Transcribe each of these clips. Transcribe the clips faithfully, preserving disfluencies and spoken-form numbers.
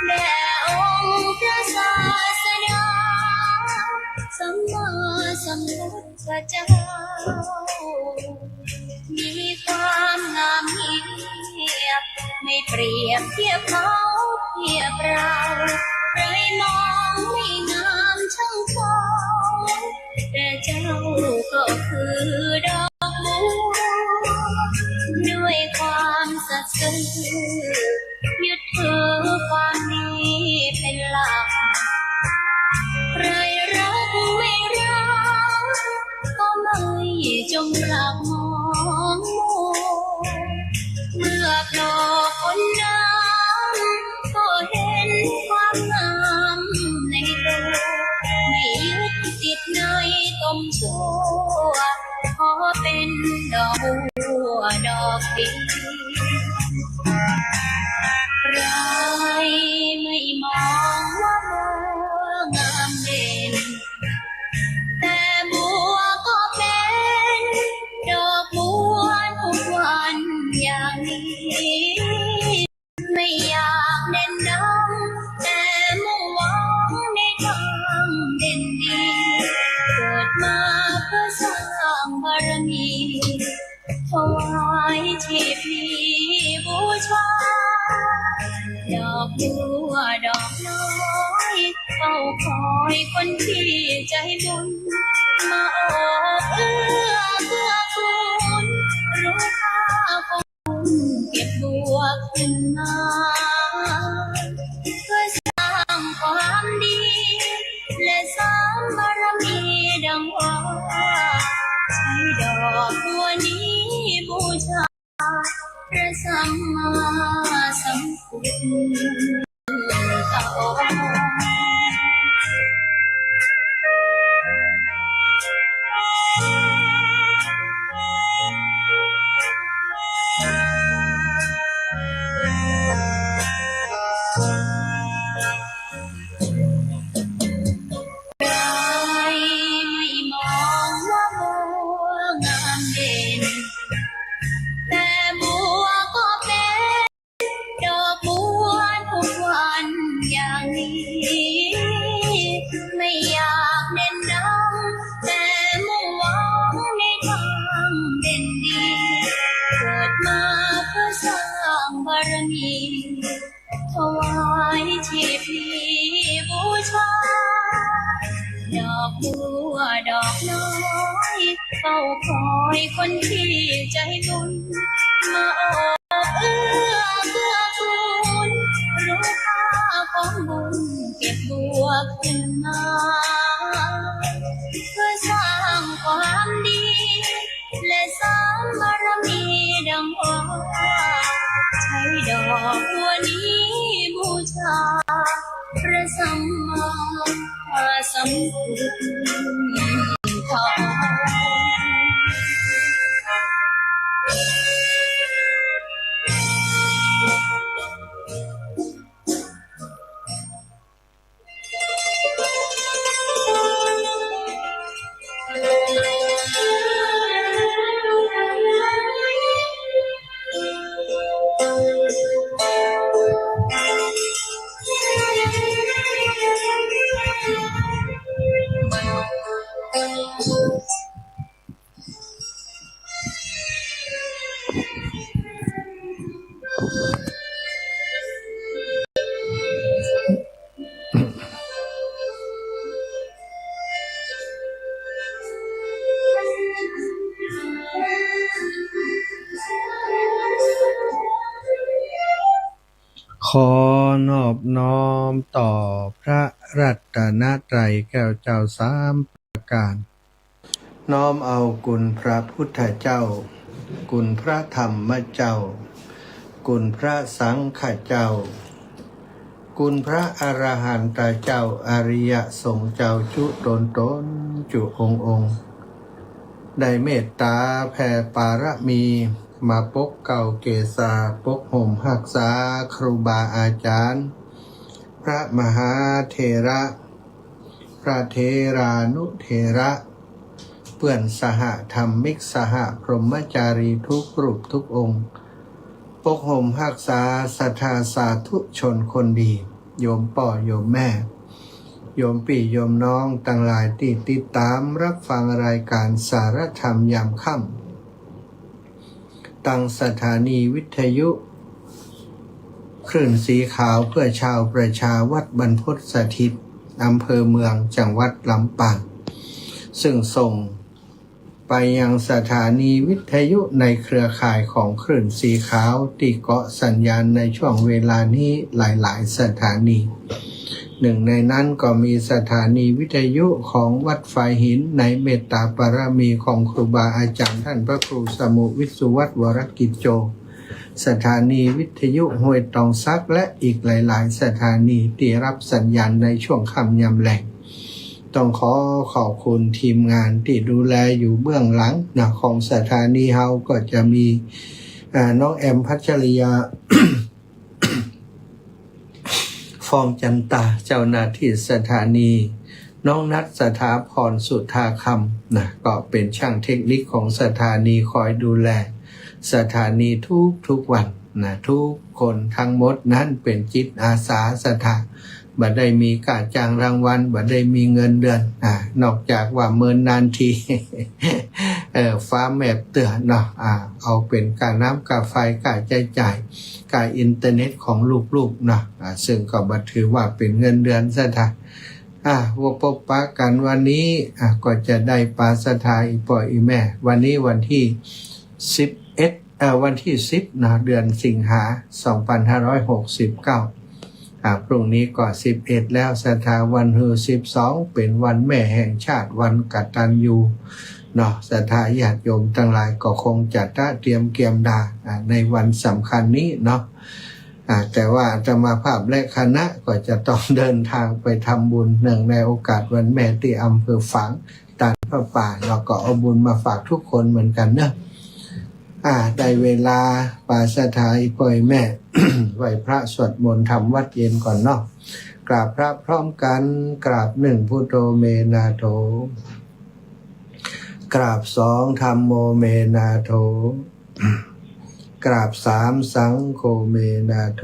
แด่องค์พระศาสดาสัมมาสัมพุทธเจ้า มีความงามเงียบ ไม่เปรียบเทียบเขาเทียบเรา ใครมองไม่งามช่างเขา แต่เจ้าก็คือดอกบัว ด้วยความสัตย์ซื่อ ยึดถือความดีเป็นหลัก ใครรักไม่รัก ก็ไม่จงรักมองมัว เมื่อโผล่พ้นน้ำ ก็เห็นความงามในตัว ไม่ยึดติดในตมชั่ว ขอเป็นดอกบัวดอกเดียว ใครไม่มองว่าบัวงามเด่น แต่บัวก็เป็นดอกบัวทุกวันอย่างนี้ ไม่อยากเด่นดัง แต่มุ่งหวังในทางเด่นดี เกิดมาเพื่อสร้างบารมี ถวายชีพนี้บูชา ดอกบัวดอกน้อย เฝ้าคอยคนที่ใจบุญ มาโอบเอื้อเกื้อกูล รู้ค่าของบุญเก็บบัวขึ้นมา เพื่อสร้างความดี และสร้างบารมีดังว่า ใช้ดอกบัวนี้บูชา พระสัมมาสัมพุทธเจ้า ใครไม่มองว่าบัวงามเด่น แต่บัวก็เป็นดอกบัวทุกวันอย่างนี้ ไม่อยากเด่นดัง แต่มุ่งหวังในทางเด่นดี เกิดมาเพื่อสร้างบารมี ถวายชีพนี้บูชา ดอกบัวดอกน้อย เฝ้าคอยคนที่ใจบุญ มาโอบเอื้อเกื้อกูล รู้ค่าของบุญเก็บบัวขึ้นมา เพื่อสร้างความดี และสร้างบารมีดังว่า ใช้ดอกบัวนี้บูชา พระสัมมาสัมพุทธเจ้า ขอนอบน้อมต่อพระรัตนตรัยแก้วเจ้าสามประการ น้อมเอาคุณพระพุทธเจ้า คุณพระธรรมเจ้า คุณพระสังฆเจ้า คุณพระอรหันตเจ้า อริยสงฆ์เจ้าจุ๊ตนตนจุ๊องค์องค์ ได้เมตต๋าแผ่ปารมีมาปกเกล้าเกษา ปกห่มฮักษาครูบาอาจ๋ารย์ พระมหาเถระ พระเถรานุเถระ เปื้อนสหธรรมิก สหพรหมจารีทุกรูปทุกองค์ ปกห่มฮักษาศรัทธาสาธุชนคนดี โยมป้อโยมแม่ โยมปี้โยมน้องตังหลายตี้ติดต๋ามฮับฟังรายก๋านสารธรรมยามค่ำ ตางสถานีวิทยุคลื่นสีขาวเพื่อชาวประชา วัดบรรพตสถิต อำเภอเมือง จังหวัดลำปาง ซึ่งส่งไปยังสถานีวิทยุในเครือข่ายของคลื่นสีขาวตี้เกาะสัญญาณในช่วงเวลานี้หลายๆ สถานี หนึ่งในนั้นก็มีสถานีวิทยุของวัดฝายหินในเมตตาบารมีของครูบาอาจ๋ารย์ต้านพระครูสมุห์วิศวัตร วรกิจโจ สถานีวิทยุห้วยตองสัก และอีกหลายๆ สถานีตี้ฮับสัญญาณในช่วงค่ำยามแลง ต้องขอขอบคุณทีมงานตี้ดูแลอยู่เบื้องหลังนะ ของสถานีเฮา ก็จะมี อ่า น้องแอมพัชริยา ฟองจันตา เจ้าหน้าตี้สถานี น้องนัท สถาพร สุธาคำนะ ก็เป๋นช่างเทคนิคของสถานี คอยดูแลสถานีทุกๆ วันนะ ทุกคนตังหมดนั้นเป๋นจิตอาสาศรัทธา บ่ได้มีก้าจ้างรางวัล บ่ได้มีเงินเดือน อ่า นอกจากว่าเมินนานที เออ ฟ้าแมบเตื้อเนาะ อ่า เอาเป๋นก้าน้ำก้าไฟ ก้าใจ๊จ่าย ก้าอินเทอร์เน็ตของลูกๆ เนาะ อ่า ซึ่งก็บ่ถือว่าเป๋นเงินเดือนศรัทธา อ่า ว่าปะกั๋นวันนี้ อ่า ก็จะได้ปาศรัทธาอี่ป้ออี่แม่ วันนี้วันตี้สิบเอ็ด เอ่อ วันตี้สิบเนาะ เดือนสิงหา สองพันห้าร้อยหกสิบเก้า อ่า พรุ่งนี้ก็สิบเอ็ดแล้วศรัทธา วันฮือสิบสอง เป๋นวันแม่แห่งชาติ วันกตัญญูเนาะ ศรัทธาญาติโยมตังหลายก็คงจะเตรียมเกียมดา อ่า ในวันสำคัญนี้เนาะ อ่า แต่ว่าอาตมาภาพและคณะก็จะต้องเดินทางไปทำบุญเนื่องในโอกาสวันแม่ตี้อำเภอฝาง ตานผ้าป่า แล้วก็เอาบุญมาฝากทุกคนเหมือนกั๋นเนาะ อ่า ได้เวลาปาศรัทธาอี่ป้ออี่แม่ ไหว้พระสวดมนต์ทำวัตรเย็นก่อนเนาะ กราบพระพร้อมกั๋น กราบหนึ่ง พุทโธ เม นาโถ กราบสอง ธัมโม เม นาโถ กราบสาม สังโฆ เม นาโถ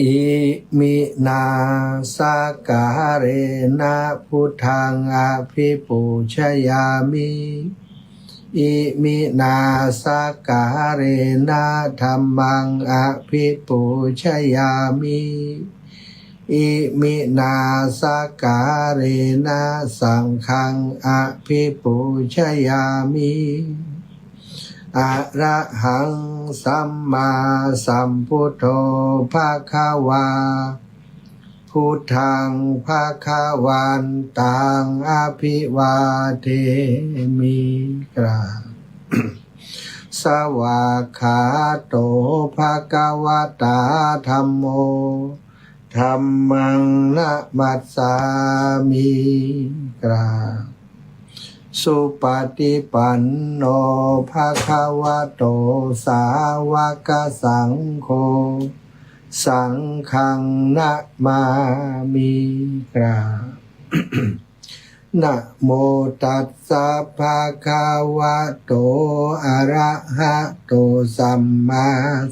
อิมินา สักการะนะ พุทธัง อภิปูชยามิ อิมินา สักการะนะ ธัมมัง อภิปูชยามิ อิมินา สักการะนะ สังฆัง อภิปูชยามิ อะระหัง สัมมาสัมพุทโธ ภะคะวา พุทธัง ภะคะวันตัง อะภิวาเทมิ กราบ สวากขาโต ภะคะวะตา ธัมโม ธัมมัง นะมัสสามิ กราบ สุปะฏิปันโน ภะคะวะโต สาวะกะสังโฆ สังฆัง นะมามิ กราบ นะโมตัสสะ ภะคะวะโต อะระหะโต สัมมา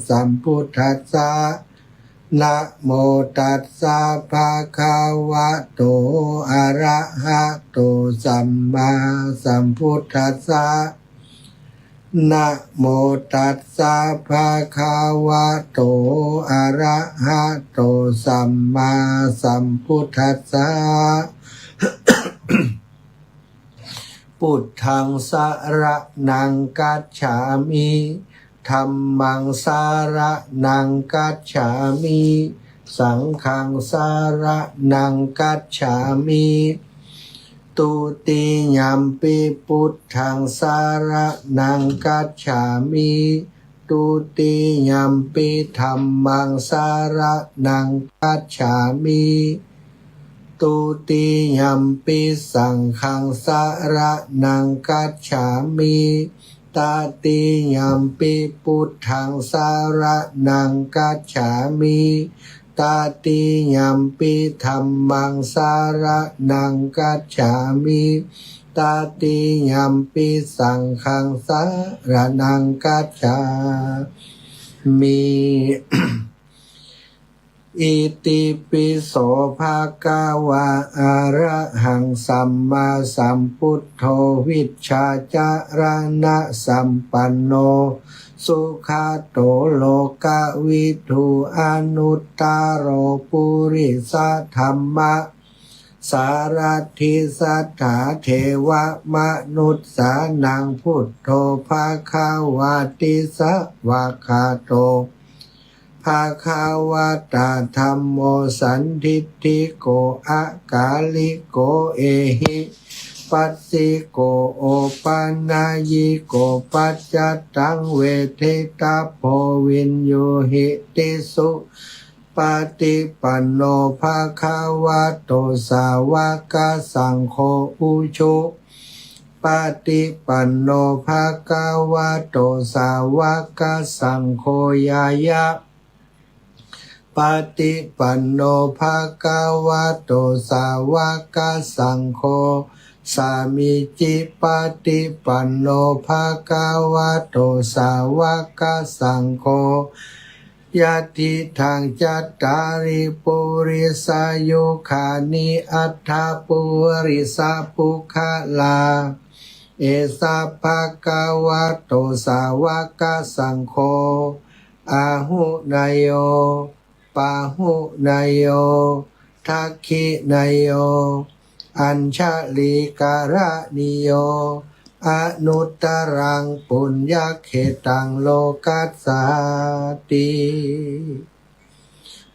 สัมพุทธัสสะ นะโมตัสสะ ภะคะวะโต อะระหะโต สัมมาสัมพุทธัสสะ นะโมตัสสะ ภะคะวะโต อะระหะโต สัมมาสัมพุทธัสสะ พุทธัง สะระณัง คัจฉามิ ธัมมัง สะระณัง คัจฉามิ สังฆัง สะระณัง คัจฉามิ ตุติยัมปิ พุทธัง สะระณัง คัจฉามิ ตุติยัมปิ ธัมมัง สะระณัง คัจฉามิ ตุติยัมปิ สังฆัง สะระณัง คัจฉามิ ตติยัมปิ พุทธัง สะระณัง คัจฉามิ ตติยัมปิ ธัมมัง สะระณัง คัจฉามิ ตติยัมปิสังฆังสะระณังคัจฉามิ อิติปิโสภะคะวะ อะระหังสัมมาสัมพุทโธ วิชชาจารณะสัมปันโน สุขะโต โลกะวิทู อนุตตะโร ปุริสะธัมมะ สารัตถิ สัตถาเทวะมนุสสานัง พุทโธภะคะวาติ สะวากขาโต ภะคะวะตา ธัมโม สันทิฏฐิโก อะกาลิโก เอหิปัสสิโก โอปะนะยิโก ปัจจัตตัง เวทิตะโพ วิญญูหิติสุ ปะติปันโน ภะคะวะโต สาวะกะสังโฆ อุชุปะติปันโน ภะคะวะโต สาวะกะสังโฆ ญาญะปะติปันโน ภะคะวะโต สาวะกะสังโฆ สามีจิปะติปันโน ภะคะวะโต สาวะกะสังโฆ ยะถิตัง จัตตาริ ปุริสายุคานิ อัตถะ ปุริสะปุคคลา เอสะ ภะคะวะโต สาวะกะสังโฆ อาหุเนยโย ปาหุเนยโย ทักขิเนยโย อัญชลีกรณีโย อนุตตรัง ปุญญะเขตัง โลกัสสาติ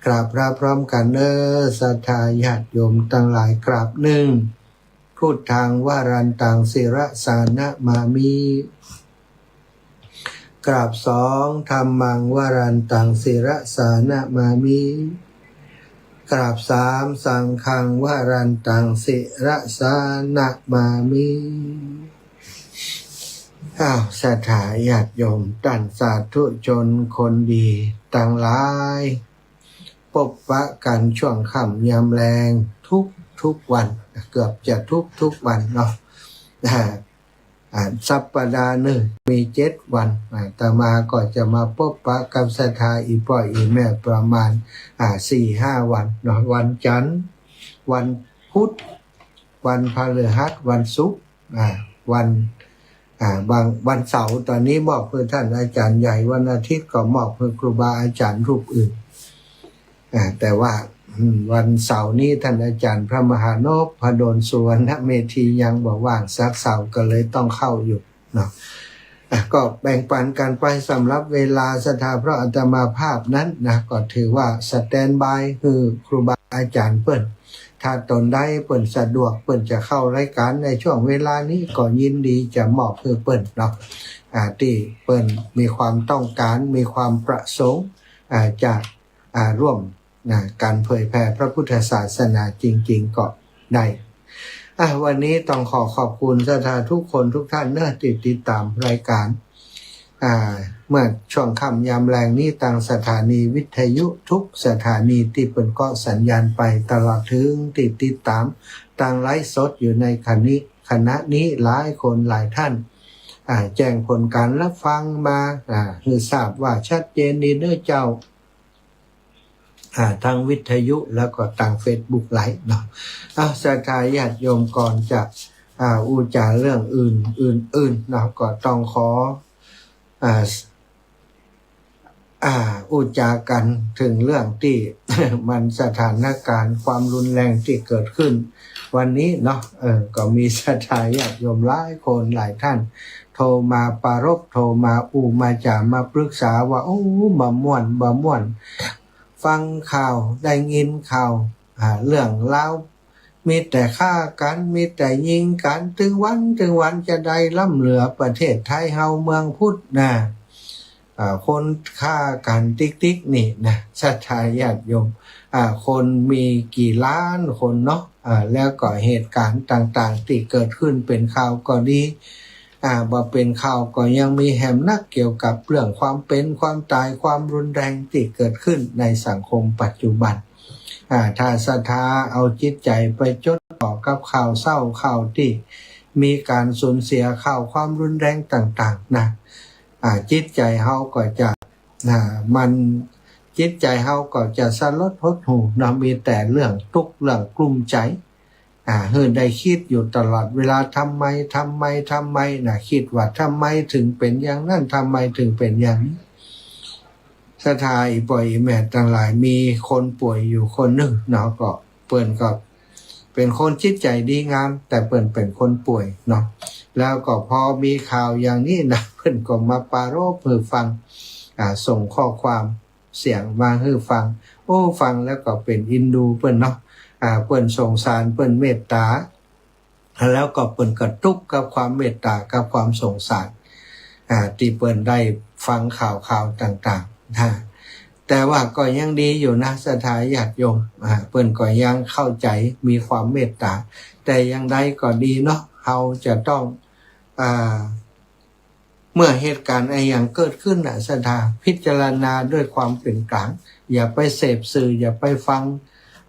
กราบพระพร้อมกั๋นเน่อ ศรัทธาญาติโยมตังหลาย กราบหนึ่ง พุทธัง วรันตัง ศิรสา นะมามิ กราบสอง ธัมมัง วรันตัง ศิรสา นะมามิ กราบสาม สังฆัง วรันตัง ศิรสา นะมามิ อ้าว ศรัทธาญาติโยม ต้านสาธุชนคนดีตังหลาย ปบปะกั๋นช่วงค่ำยามแลงทุกๆ วัน เกือบจะทุกๆ วันเนาะ อ่า อ่า สัปดาห์นึ่งมีเจ็ดวัน อ่า อาตมาก็จะมาปบปะกับศรัทธาอี่ป้ออี่แม่ประมาณ อ่า สี่ห้าวันเนาะ วันจันทร์ วันพุธ วันพฤหัส วันศุกร์ อ่า วัน อ่า บาง วันเสาร์ ต๋อนนี้มอบหื้อต้านอาจ๋ารย์ใหญ่ วันอาทิตย์ก็มอบหื้อครูบาอาจ๋ารย์รูปอื่น อ่า แต่ว่า อืม วันเสาร์นี้ต้านอาจ๋ารย์พระมหานพดล สุวรรณเมธี ยังบ่ว่างสักเสาร์ ก็เลยต้องเข้าอยู่เนาะ อ่ะ ก็แบ่งปั๋นกั๋นไปสำหรับเวลาศรัทธา เพราะอาตมาภาพนั้นนะ ก็ถือว่าสแตนด์บายหื้อครูบาอาจ๋ารย์เปิ้น ถ้าต๋นใดเปิ้นสะดวก เปิ้นจะเข้ารายการในช่วงเวลานี้ ก็ยินดีจะมอบหื้อเปิ้นเนาะ อ่า ตี้เปิ้นมีความต้องการ มีความประสงค์ อ่า จะ อ่า ร่วม นะ ก๋านเผยแผ่พระพุทธศาสนาจริงๆ ก็ได้ อ่ะ วันนี้ต้องขอขอบคุณศรัทธาทุกคนทุกท่านเนอะ ตี้ติดต๋ามรายการ อ่า เมื่อช่วงค่ำยามแลงนี้ ตางสถานีวิทยุทุกสถานีตี้เปิ้นเกาะสัญญาณไป ตลอดเถิงตี้ติดต๋ามตางไลฟ์สดอยู่ในขณะนี้ ขณะนี้หลายคนหลายท่าน อ่า แจ้งผลการรับฟังมา อ่า หื้อทราบว่าชัดเจนดีเน่อเจ้า อ่า ตางวิทยุแล้วก็ตางเฟซบุ๊กไลฟ์เนาะ อ่า ศรัทธาญาติโยมก่อนจะ อ่า อู้จ๋าเรื่องอื่น อื่นๆ เนาะ ก็ต้องขอ อ่า อ่า อู้จ๋ากั๋นเถิงเรื่องตี้ มันสถานการณ์ความรุนแรงตี้เกิดขึ้นวันนี้เนาะ เออ ก็มีศรัทธาญาติโยมหลายคนหลายท่าน โทรมาปรารภ โทรมาอู้มาจ๋า มาปรึกษาว่า โอ้ บ่ม่วน บ่ม่วน ฟังข่าว ได้ยินข่าว อ่า เรื่องราว มีแต่ฆ่ากั๋น มีแต่ยิงกั๋น ตึงวัน ตึงวัน จะใดล้ำเหลือประเทศไทยเฮาเมืองพุทธนะ อ่า คนฆ่ากั๋นติ๊กๆ นี่นะ ศรัทธาญาติโยม อ่า คนมีกี่ล้านคนเนาะ อ่า แล้วก็เหตุการณ์ต่างๆ ตี้เกิดขึ้นเป๋นข่าวก็ดี อ่า บ่เป๋นข่าวก็ยังมีแหมนัก เกี่ยวกับเรื่องความเป๋นความต๋าย ความรุนแรงตี้เกิดขึ้นในสังคมปัจจุบัน อ่า ถ้าศรัทธาเอาจิตใจ๋ไปจดจ่อกับข่าวเศร้า ข่าวตี้ มีก๋านสูญเสียข่าวความรุนแรงต่างๆ นะ อ่า จิตใจ๋เฮาก็จะ อ่า มัน จิตใจ๋เฮาก็จะสลดหดหู่เนาะ มีแต่เรื่องตุ๊กข์เรื่องกลุ้มใจ๋ อ่า หื้อได้กึ๊ดอยู่ตลอดเวลา ทำไม ทำไม ทำไม นะ กึ๊ดว่าทำไมเถิงเป๋นอย่างนั้น ทำไมเถิงเป๋นอย่างนี้ ศรัทธาอี่ป้ออี่แม่ตังหลาย มีคนป่วยอยู่คนนึ่งเนาะ ก็เปิ้นก็เป๋นคนจิตใจ๋ดีงาม แต่เปิ้นเป๋นคนป่วยเนาะ แล้วก็พอมีข่าวอย่างนี้นะ เปิ้นก็มาปรารภหื้อฟัง อ่า ส่งข้อความเสียงมาหื้อฟัง โอ้ ฟังแล้วก็เป๋นเอ็นดูเปิ้นเนาะ อ่า เปิ้นสงสาร เปิ้นเมตต๋า แล้วก็เปิ้นก็ตุ๊กข์กับความเมตต๋ากับความสงสาร อ่า ตี้เปิ้นได้ฟังข่าวๆ ต่างๆ นะ แต่ว่าก็ยังดีอยู่นะ ศรัทธาญาติโยม อ่า เปิ้นก็ยังเข้าใจ๋ มีความเมตต๋า แต่อย่างใดก็ดีเนาะ เฮาจะต้อง อ่า เมื่อเหตุก๋ารณ์อะหยังเกิดขึ้นน่ะ ศรัทธาพิจารณาด้วยความเป๋นก๋าง อย่าไปเสพสื่อ อย่าไปฟัง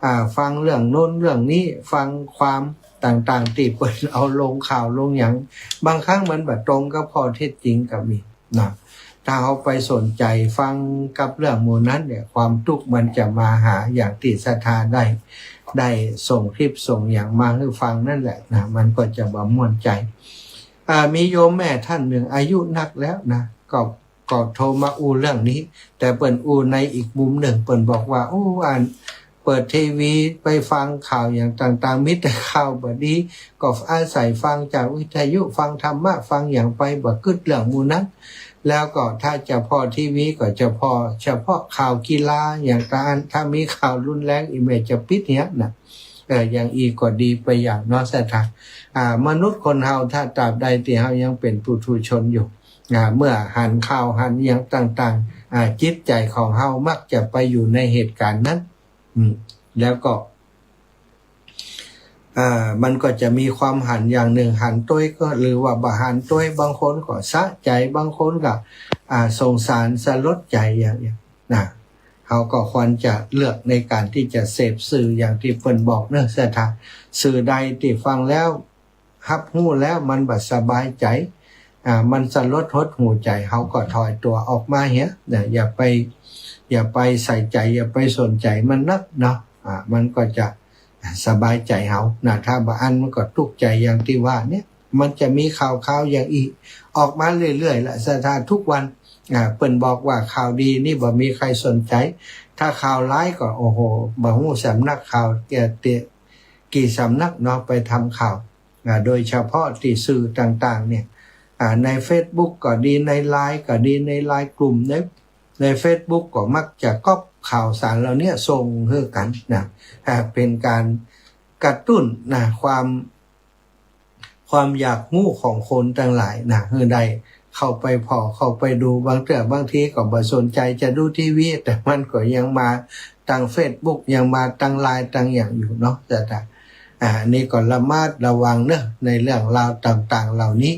อ่า ฟังเรื่องโน้นเรื่องนี้ ฟังความต่างๆ ตี้เปิ้นเอาลงข่าวลงหยัง บางครั้งมันบ่ตรงกับข้อเท็จจริงก็มีนะ ถ้าเฮาไปสนใจ๋ฟังกับเรื่องหมู่นั้นเนี่ย ความตุ๊กข์มันจะมาหา อย่างตี้ศรัทธาได้ ได้ส่งคลิปส่งหยังมาหื้อฟังนั่นแหละนะ มันก็จะบ่ม่วนใจ๋ อ่า มีโยมแม่ท่านนึ่งอายุนักแล้วนะ ก็ ก็โทรมาอู้เรื่องนี้ แต่เปิ้นอู้ในอีกมุมนึ่ง เปิ้นบอกว่า โอ้ อัน เปิดทีวีไปฟังข่าวอย่างต่างๆ มีแต่ข่าวบ่ดี ก็อาศัยฟังจากวิทยุ ฟังธรรมะ ฟังหยังไป บ่กึ๊ดเรื่องหมู่นั้น แล้วก็ถ้าจะผ่อทีวีก็จะผ่อเฉพาะข่าวกีฬาอย่างนั้น ถ้ามีข่าวรุนแรงอี่แม่จะปิดเหียนะ เออ อย่างอี้ก็ดีไปอย่างเนาะ ศรัทธา อ่า มนุษย์คนเฮา ถ้าตราบใดตี้เฮายังเป๋นปุถุชนอยู่ อ่า เมื่อหันข่าวหันหยังต่างๆ อ่า จิตใจ๋ของเฮามักจะไปอยู่ในเหตุก๋ารณ์นั้น อืม แล้วก็ อ่า มันก็จะมีความหันอย่างนึ่ง หันตวยก็ หรือว่าบ่หันตวย บางคนก็สะใจ๋ บางคนก็ อ่า สงสารสลดใจ๋อย่างเนี้ยนะ เฮาก็ควรจะเลือกในก๋านตี้จะเสพสื่ออย่างตี้เปิ้นบอกเนาะ ศรัทธา สื่อใดตี้ฟังแล้ว ฮับฮู้แล้วมันบ่สบายใจ๋ อ่า มันสลดหดหู่ใจ๋ เฮาก็ถอยตั๋วออกมาเหียนะ อย่าไป อย่าไปใส่ใจ๋ อย่าไปสนใจ๋มันนักเนาะ อ่า มันก็จะสบายใจ๋เฮานะ ถ้าบ่อั้นมันก็ตุ๊กข์ใจ๋อย่างตี้ว่าเนี่ย มันจะมีข่าวๆ อย่างอี้ออกมาเรื่อยๆ ละ ศรัทธา ทุกวัน อ่า เปิ้นบอกว่าข่าวดีนี่บ่มีใผสนใจ๋ ถ้าข่าวร้ายก็ โอ้โห บ่ฮู้สำนักข่าว เอ่อ เตะ กี่สำนักเนาะ ไปทำข่าว อ่า โดยเฉพาะตี้สื่อต่างๆ เนี่ย อ่า ในเฟซบุ๊กก็ดี ในไลน์ก็ดี ในไลน์กลุ่ม ใน ในเฟซบุ๊กก็มักจะก๊อปข่าวสารเหล่านี้ส่งหื้อกั๋นนะ อ่า เป๋นก๋านกระตุ้นนะ ความ ความอยากฮู้ของคนตังหลายนะ หื้อได้เข้าไปผ่อ เข้าไปดู บางเตื้อบางทีก็บ่สนใจ๋จะดูทีวี แต่มันก็ยังมาตางเฟซบุ๊ก ยังมาตางไลน์ ตางหยังอยู่เนาะ ศรัทธา อ่า อันนี้ก็ระมัดระวังเนาะ ในเรื่องราวต่างๆ เหล่านี้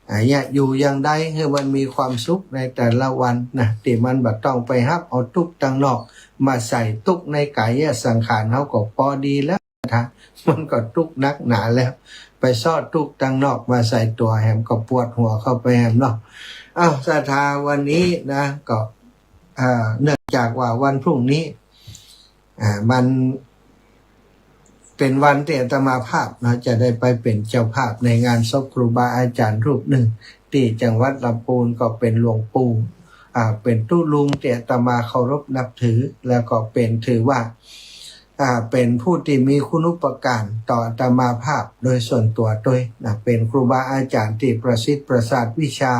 อ่า เนี่ย อยู่อย่างใดหื้อมันมีความสุขในแต่ละวันนะ ตี้มันบ่ต้องไปฮับเอาตุ๊กข์ตางนอกมาใส่ตุ๊กข์ในก๋ายสังขารเฮาก็ปอดีแล้ว ศรัทธา มันก็ตุ๊กข์นักหนาแล้ว ไปเซาะตุ๊กข์ตางนอกมาใส่ตั๋วแหมก็ปวดหัวเข้าไปแหมเนาะ อ้าว ศรัทธา วันนี้นะ ก็ อ่า เนื่องจากว่าวันพรุ่งนี้ อ่า มันเป๋นวันตี้อาตมาภาพเนาะ จะได้ไปเป๋นเจ้าภาพในงานศพครูบาอาจ๋ารย์รูปนึ่ง ตี้จังหวัดลำปูน ก็เป๋นหลวงปู่ อ่า เป๋นตุ๊ลุงตี้อาตมาเคารพนับถือ แล้วก็เป๋น ถือว่า อ่า เป๋นผู้ตี้มีคุณูปการต่ออาตมาภาพโดยส่วนตั๋วตวยนะ เป๋นครูบาอาจ๋ารย์ตี้ประสิทธิ์ประสาทวิชา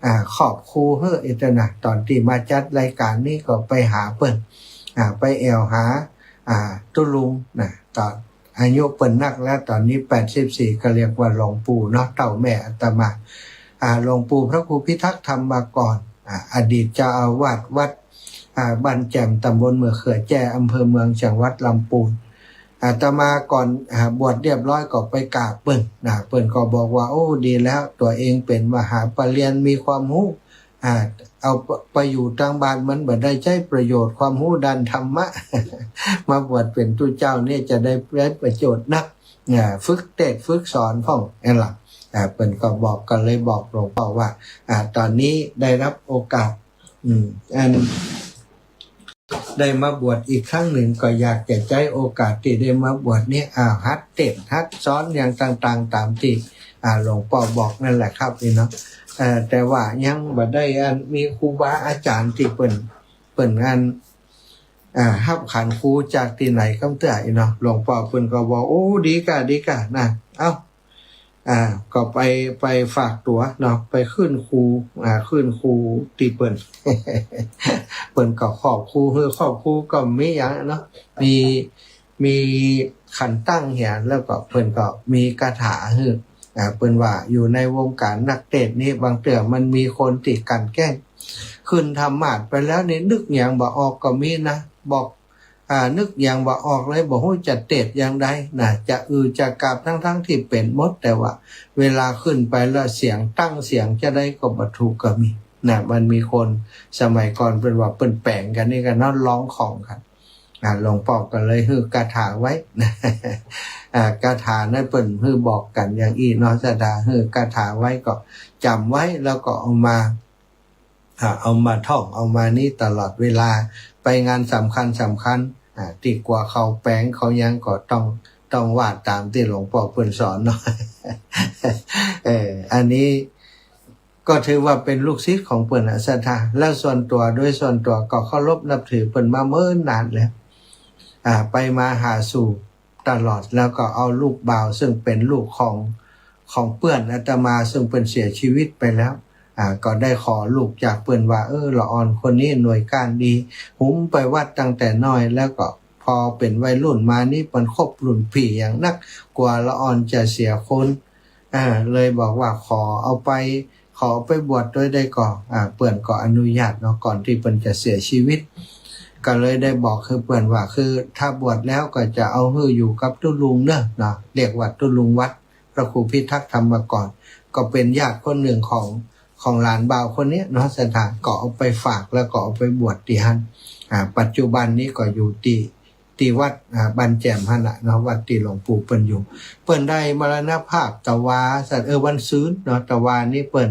อ่า ขอบครูหื้ออิตนะ ต๋อนตี้มาจัดรายก๋านนี้ก็ไปหาเปิ้น อ่า ไปแอ่วหา อ่า ตุ๊ลุงนะ ต๋อนอายุเปิ้นนักแล้ว ต๋อนนี้แปดสิบสี่ ก็เรียกว่าหลวงปู่เนาะ เต้าแม่อาตมา อ่า หลวงปู่พระครูพิทักษ์ธรรมกร อ่า อดีตเจ้าอาวาสวัด อ่า บ้านแจ่ม ตำบลมะเขือแจ้ อำเภอเมือง จังหวัดลำปูน อาตมาก่อน อ่า บวชเรียบร้อยก็ไปกราบเปิ้นนะ เปิ้นก็บอกว่า โอ้ ดีแล้ว ตั๋วเองเป๋นมหาปริญญา มีความฮู้ อ่า เอาไป ไปอยู่ตางบ้านมันบ่ได้ใจ๊ประโยชน์ ความฮู้ด้านธรรมะ มาบวชเป๋นตุ๊เจ้าเนี่ยจะได้ ได้ประโยชน์นัก อ่า ฝึกเตสน์ฝึกสอนพ่อง อันละ อ่า เปิ้นก็บอก ก็เลยบอกหลวงป้อว่า อ่า ต๋อนนี้ได้ฮับโอกาส อืม อัน ได้มาบวชอีกครั้งนึ่ง ก็อยากจะใจ๊โอกาสตี้ได้มาบวชนี้ อ่า หัดเตสน์หัดสอนอย่างต่างๆ ต๋ามตี้ อ่า หลวงป้อบอกนั่นแหละครับนี่เนาะ เอ่อ แต่ว่ายังบ่ได้อันมีครูบาอาจ๋ารย์ตี้เปิ้น เปิ้นอัน อ่า ฮับขันครูจากตี้ไหนกำเตื้ออี้เนาะ หลวงป้อเปิ้นก็บอก โอ้ ดีก้า ดีก้า นะ เอ้า อ่า ก็ไป ไปฝากตั๋วเนาะ ไปขึ้นครู อ่า ขึ้นครูตี้เปิ้น เปิ้นก็ครอบครูหื้อ ครอบครูก็มีอย่างเนาะ มี มีขันตั้งเหีย แล้วก็เปิ้นก็มีคาถาหื้อ อ่า เปิ้นว่าอยู่ในวงการนักเตสน์นี้ บางเตื้อมันมีคนตี้กลั่นแกล้ง ขึ้นธรรมาสน์ไปแล้วนี่นึกหยังบ่ออกก็มีนะ บอก อ่า นึกหยังบ่ออกเลย บ่ฮู้จะเตสน์อย่างใดนะ จะอือจะกราบ ทั้งๆ ตี้เป๋นหมด แต่ว่าเวลาขึ้นไปแล้วเสียง ตั้งเสียงจะใดก็บ่ถูกก็มีนะ มันมีคนสมัยก่อนเปิ้นว่าเปิ้นแป๋งกั๋นนี่กั๋นเนาะ ร้องของกั๋น อ่า หลวงป้อก็เลยหื้อคาถาไว้นะ อ่า คาถานั้นเปิ้นหื้อบอกกั๋นอย่างอี้เนาะ ศรัทธาหื้อคาถาไว้ก็จ๋ำไว้แล้วก็เอามา อ่า เอามาท่อง เอามานี้ตลอดเวลา ไปงานสำคัญสำคัญ อ่า ตี้กั๋วเขาแป๋งเขาหยังก็ต้อง ต้องว่าต๋ามตี้หลวงป้อเปิ้นสอนเนาะ เออ อันนี้ก็ถือว่าเป๋นลูกศิษย์ของเปิ้นนะ ศรัทธา แล้วส่วนตั๋ว โดยส่วนตั๋วก็เคารพนับถือเปิ้นมาเมินนานแล้ว อ่า ไปมาหาสู่ตลอด แล้วก็เอาลูกบ่าวซึ่งเป๋นลูกของ ของเปื้อนอาตมาซึ่งเปิ้นเสียชีวิตไปแล้ว อ่า ก็ได้ขอลูกจากเปิ้นว่า เออ ละอ่อนคนนี้หน่วยก้านดี หุมไปวัดตั้งแต่น้อย แล้วก็พอเป๋นวัยรุ่นมานี้เปิ้นคบรุ่นพี่อย่างนัก กั๋วละอ่อนจะเสียคน อ่า เลยบอกว่าขอเอาไป ขอเอาไปบวชตวยได้ก่อ อ่า เปิ้นก็อนุญาตเนาะ ก่อนตี้เปิ้นจะเสียชีวิต ก็เลยได้บอกหื้อเปิ้นว่า คือถ้าบวชแล้วก็จะเอาหื้ออยู่กับตุ๊ลุงเนาะ เนาะ เรียกว่าตุ๊ลุงวัด พระครูพิทักษ์ธรรมกร ก็เป๋นญาติคนนึ่งของ ของหลานบ่าวคนเนี้ยเนาะ ศรัทธา ก็เอาไปฝากแล้วก็เอาไปบวชตี้หั้น อ่า ปัจจุบันนี้ก็อยู่ตี้ ตี้วัด อ่า บ้านแจ่มหั้นน่ะเนาะ วัดตี้หลวงปู่เปิ้นอยู่ เปิ้นได้มรณภาพตะวา ศรัทธา เออ วันซืนเนาะ ตะวานี้เปิ้น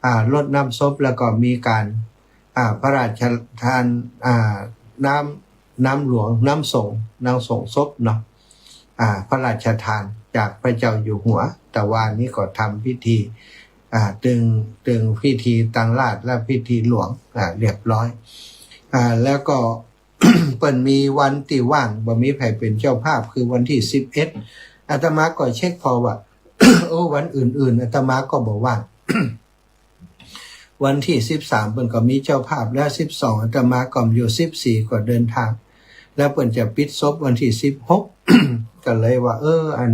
อ่า รดน้ำศพแล้วก็มีก๋าน อ่า พระราชทาน อ่า น้ำ น้ำหลวง น้ำสงฆ์ น้ำสงฆ์ศพเนาะ อ่า พระราชทานจากพระเจ้าอยู่หัว ตะวานี้ก็ทำพิธี อ่า ตึง ตึงพิธีตังราชและพิธีหลวง อ่า เรียบร้อย อ่า แล้วก็ เปิ้นมีวันตี้ว่าง บ่มีใผเป๋นเจ้าภาพ คือวันตี้สิบเอ็ด อาตมาก็เช็คผ่อว่า โอ้ วันอื่นๆ อาตมาก็บ่ว่าง วันตี้สิบสามเปิ้นก็มีเจ้าภาพแล้ว สิบสองอาตมาก็อยู่ สิบสี่ก็เดินทาง แล้วเปิ้นจะปิดศพวันตี้สิบหก ก็เลยว่า เออ อัน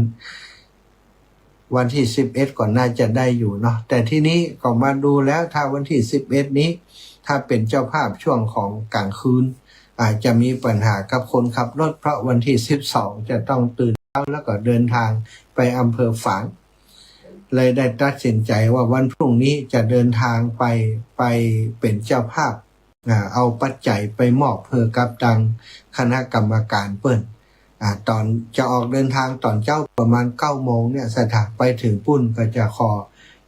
วันตี้สิบเอ็ดก็น่าจะได้อยู่เนาะ แต่ทีนี้ก็มาดูแล้ว ถ้าวันตี้สิบเอ็ดนี้ ถ้าเป๋นเจ้าภาพช่วงของกลางคืน อาจจะมีปัญหากับคนขับรถ เพราะวันตี้สิบสองจะต้องตื่นเช้าแล้วก็เดินทางไปอำเภอฝาง เลยได้ตัดสินใจ๋ว่าวันพรุ่งนี้จะเดินทางไป ไปเป๋นเจ้าภาพ อ่า เอาปัจจัยไปมอบหื้อกับตังคณะกรรมการเปิ้น อ่า ต๋อนจะออกเดินทางต๋อนเจ๊าประมาณเก้าโมงเนี่ย ศรัทธา ไปเถิงปุ้นก็จะขอ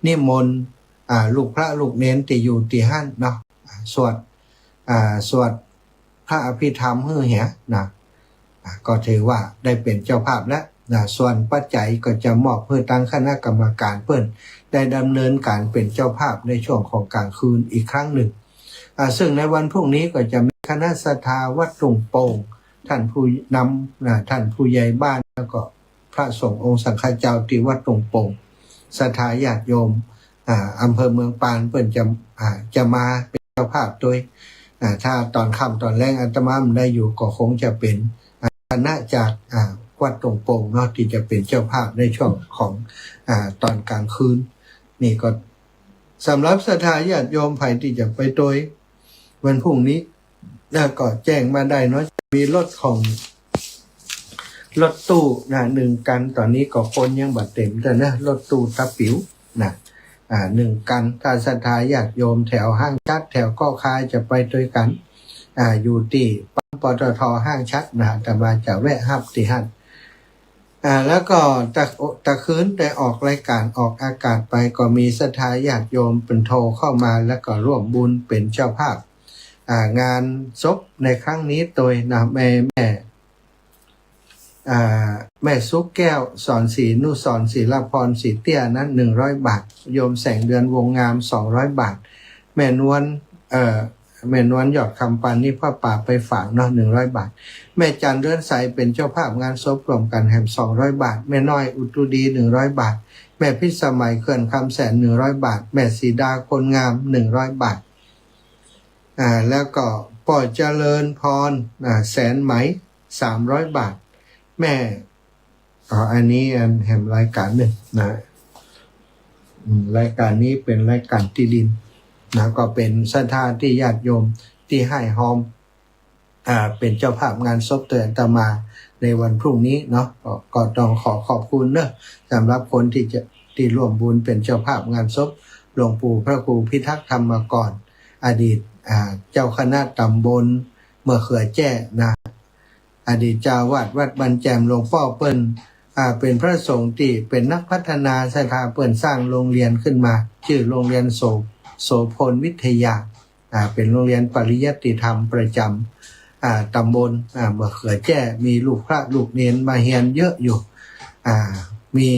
นิมนต์ อ่า ลูกพระลูกเณรตี้อยู่ตี้หั้นเนาะ อ่า สวด อ่า สวดพระอภิธรรมหื้อเหียนะ อ่า ก็ถือว่าได้เป๋นเจ้าภาพแล้วนะ ส่วนปัจจัยก็จะมอบหื้อตังคณะกรรมการเปิ้น ได้ดำเนินก๋านเป๋นเจ้าภาพในช่วงของกลางคืนอีกครั้งนึ่ง อ่า ซึ่งในวันพรุ่งนี้ก็จะมีคณะศรัทธาวัดตุ่งโป่ง ท่านผู้นำ อ่า ท่านผู้ใหญ่บ้าน แล้วก็พระสงฆ์องค์สังฆเจ้าตี้วัดตุ่งโป่ง ศรัทธาญาติโยม อ่า อำเภอเมืองปานเปิ้นจะ อ่า จะมาเป๋นเจ้าภาพตวย อ่า ถ้าต๋อนค่ำต๋อนแลงอาตมาบ่ได้อยู่ ก็คงจะเป๋น อ่า คณะจาก อ่า วัดตุ่งโป่งเนาะ ตี้จะเป๋นเจ้าภาพในช่วงของ อ่า ต๋อนกลางคืน นี่ก็ สำหรับศรัทธาญาติโยมใผตี้จะไปตวยวันพรุ่งนี้ แล้วก็แจ้งมาได้เนาะ จะมีรถของ รถตู้นะ หนึ่งคัน ต๋อนนี้ก็คนยังบ่เต๋มเตื้อนะ รถตู้ตะปิ๋วนะ อ่า หนึ่งคัน ถ้าศรัทธาญาติโยมแถวห้างฉัตร แถวเกาะคายจะไปตวยกั๋น อ่า อยู่ตี้ปั๊ม ปตท ห้างฉัตรนะ อาตมาจะแวะฮับตี้หั้น อ่า แล้วก็ตะ ตะคืนได้ออกรายการออกอากาศไป ก็มีศรัทธาญาติโยมเปิ้นโทรเข้ามา แล้วก็ร่วมบุญเป๋นเจ้าภาพ อ่า งานศพในครั้งนี้โตยนะ แม่ แม่ อ่า แม่สุขแก้ว สอนศรีนุสรณ์ ศิลปร ศรีเตี้ยนั้น หนึ่งร้อยบาท โยมแสงเดือน วงงาม สองร้อยบาท แม่นวล เอ่อ แม่นวล ยอดคำปานนี้ ผ้าป่าไปฝากเนาะ หนึ่งร้อยบาท แม่จันทร์ เรือนใส เป๋นเจ้าภาพงานศพ ร่วมกั๋นแหม สองร้อยบาท แม่น้อย อุตุดี หนึ่งร้อยบาท แม่พิสมัย เขื่อนคำแสน หนึ่งร้อยบาท แม่สีดา คนงาม หนึ่งร้อยบาท อ่า แล้วก็ป้อเจริญพร อ่า แสนไหม สามร้อยบาท แม่ อ๋อ อันนี้อันแหมรายการนึ่งนะ อืม รายการนี้เป๋นรายการตี้ดินนะ ก็เป๋นศรัทธาตี้ญาติโยมตี้ฮ่ายฮอม อ่า เป๋นเจ้าภาพงานศพโตยอาตมาในวันพรุ่งนี้เนาะ ก็ ก็ต้องขอขอบคุณเนาะ สำหรับคนตี้จะ ตี้ร่วมบุญเป๋นเจ้าภาพงานศพหลวงปู่พระครูพิทักษ์ธรรมกร อดีต อ่า เจ้าคณะตำบลมะเขือแจ้นะ อดีตเจ้าอาวาสวัดบ้านแจ่ม หลวงป้อเปิ้น อ่า เป๋นพระสงฆ์ตี้เป๋นนักพัฒนาศรัทธา เปิ้นสร้างโรงเรียนขึ้นมา จื้อโรงเรียนโส โสภณวิทยา อ่า เป๋นโรงเรียนปริยัติธรรมประจำ อ่า ตำบล อ่า มะเขือแจ้ มีลูกพระลูกเณรมาเฮียนเยอะอยู่ อ่า มี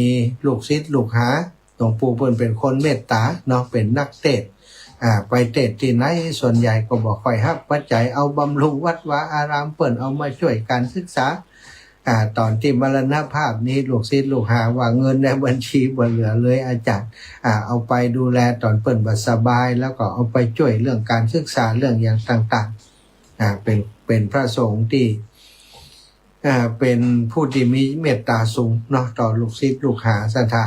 ลูกศิษย์ลูกหา หลวงปู่เปิ้นเป๋นคนเมตต๋าเนาะ เป๋นนักเตสน์ อ่า ไปเตสน์ตี้ไหนส่วนใหญ่ก็บ่ค่อยฮับปัจจัย เอาบำรุงวัดวาอาราม เปิ้นเอามาจ้วยก๋านศึกษา อ่า ต๋อนตี้มรณภาพนี้ ลูกศิษย์ลูกหาว่าเงินในบัญชีบ่เหลือเลยอาจารย์ อ่า เอาไปดูแลต๋อนเปิ้นบ่สบาย แล้วก็เอาไปจ้วยเรื่องก๋านศึกษา เรื่องหยังต่างๆ อ่า เป๋น เป๋นพระสงฆ์ตี้ อ่า เป๋นผู้ตี้มีเมตต๋าสูงเนาะ ต่อลูกศิษย์ลูกหาศรัทธา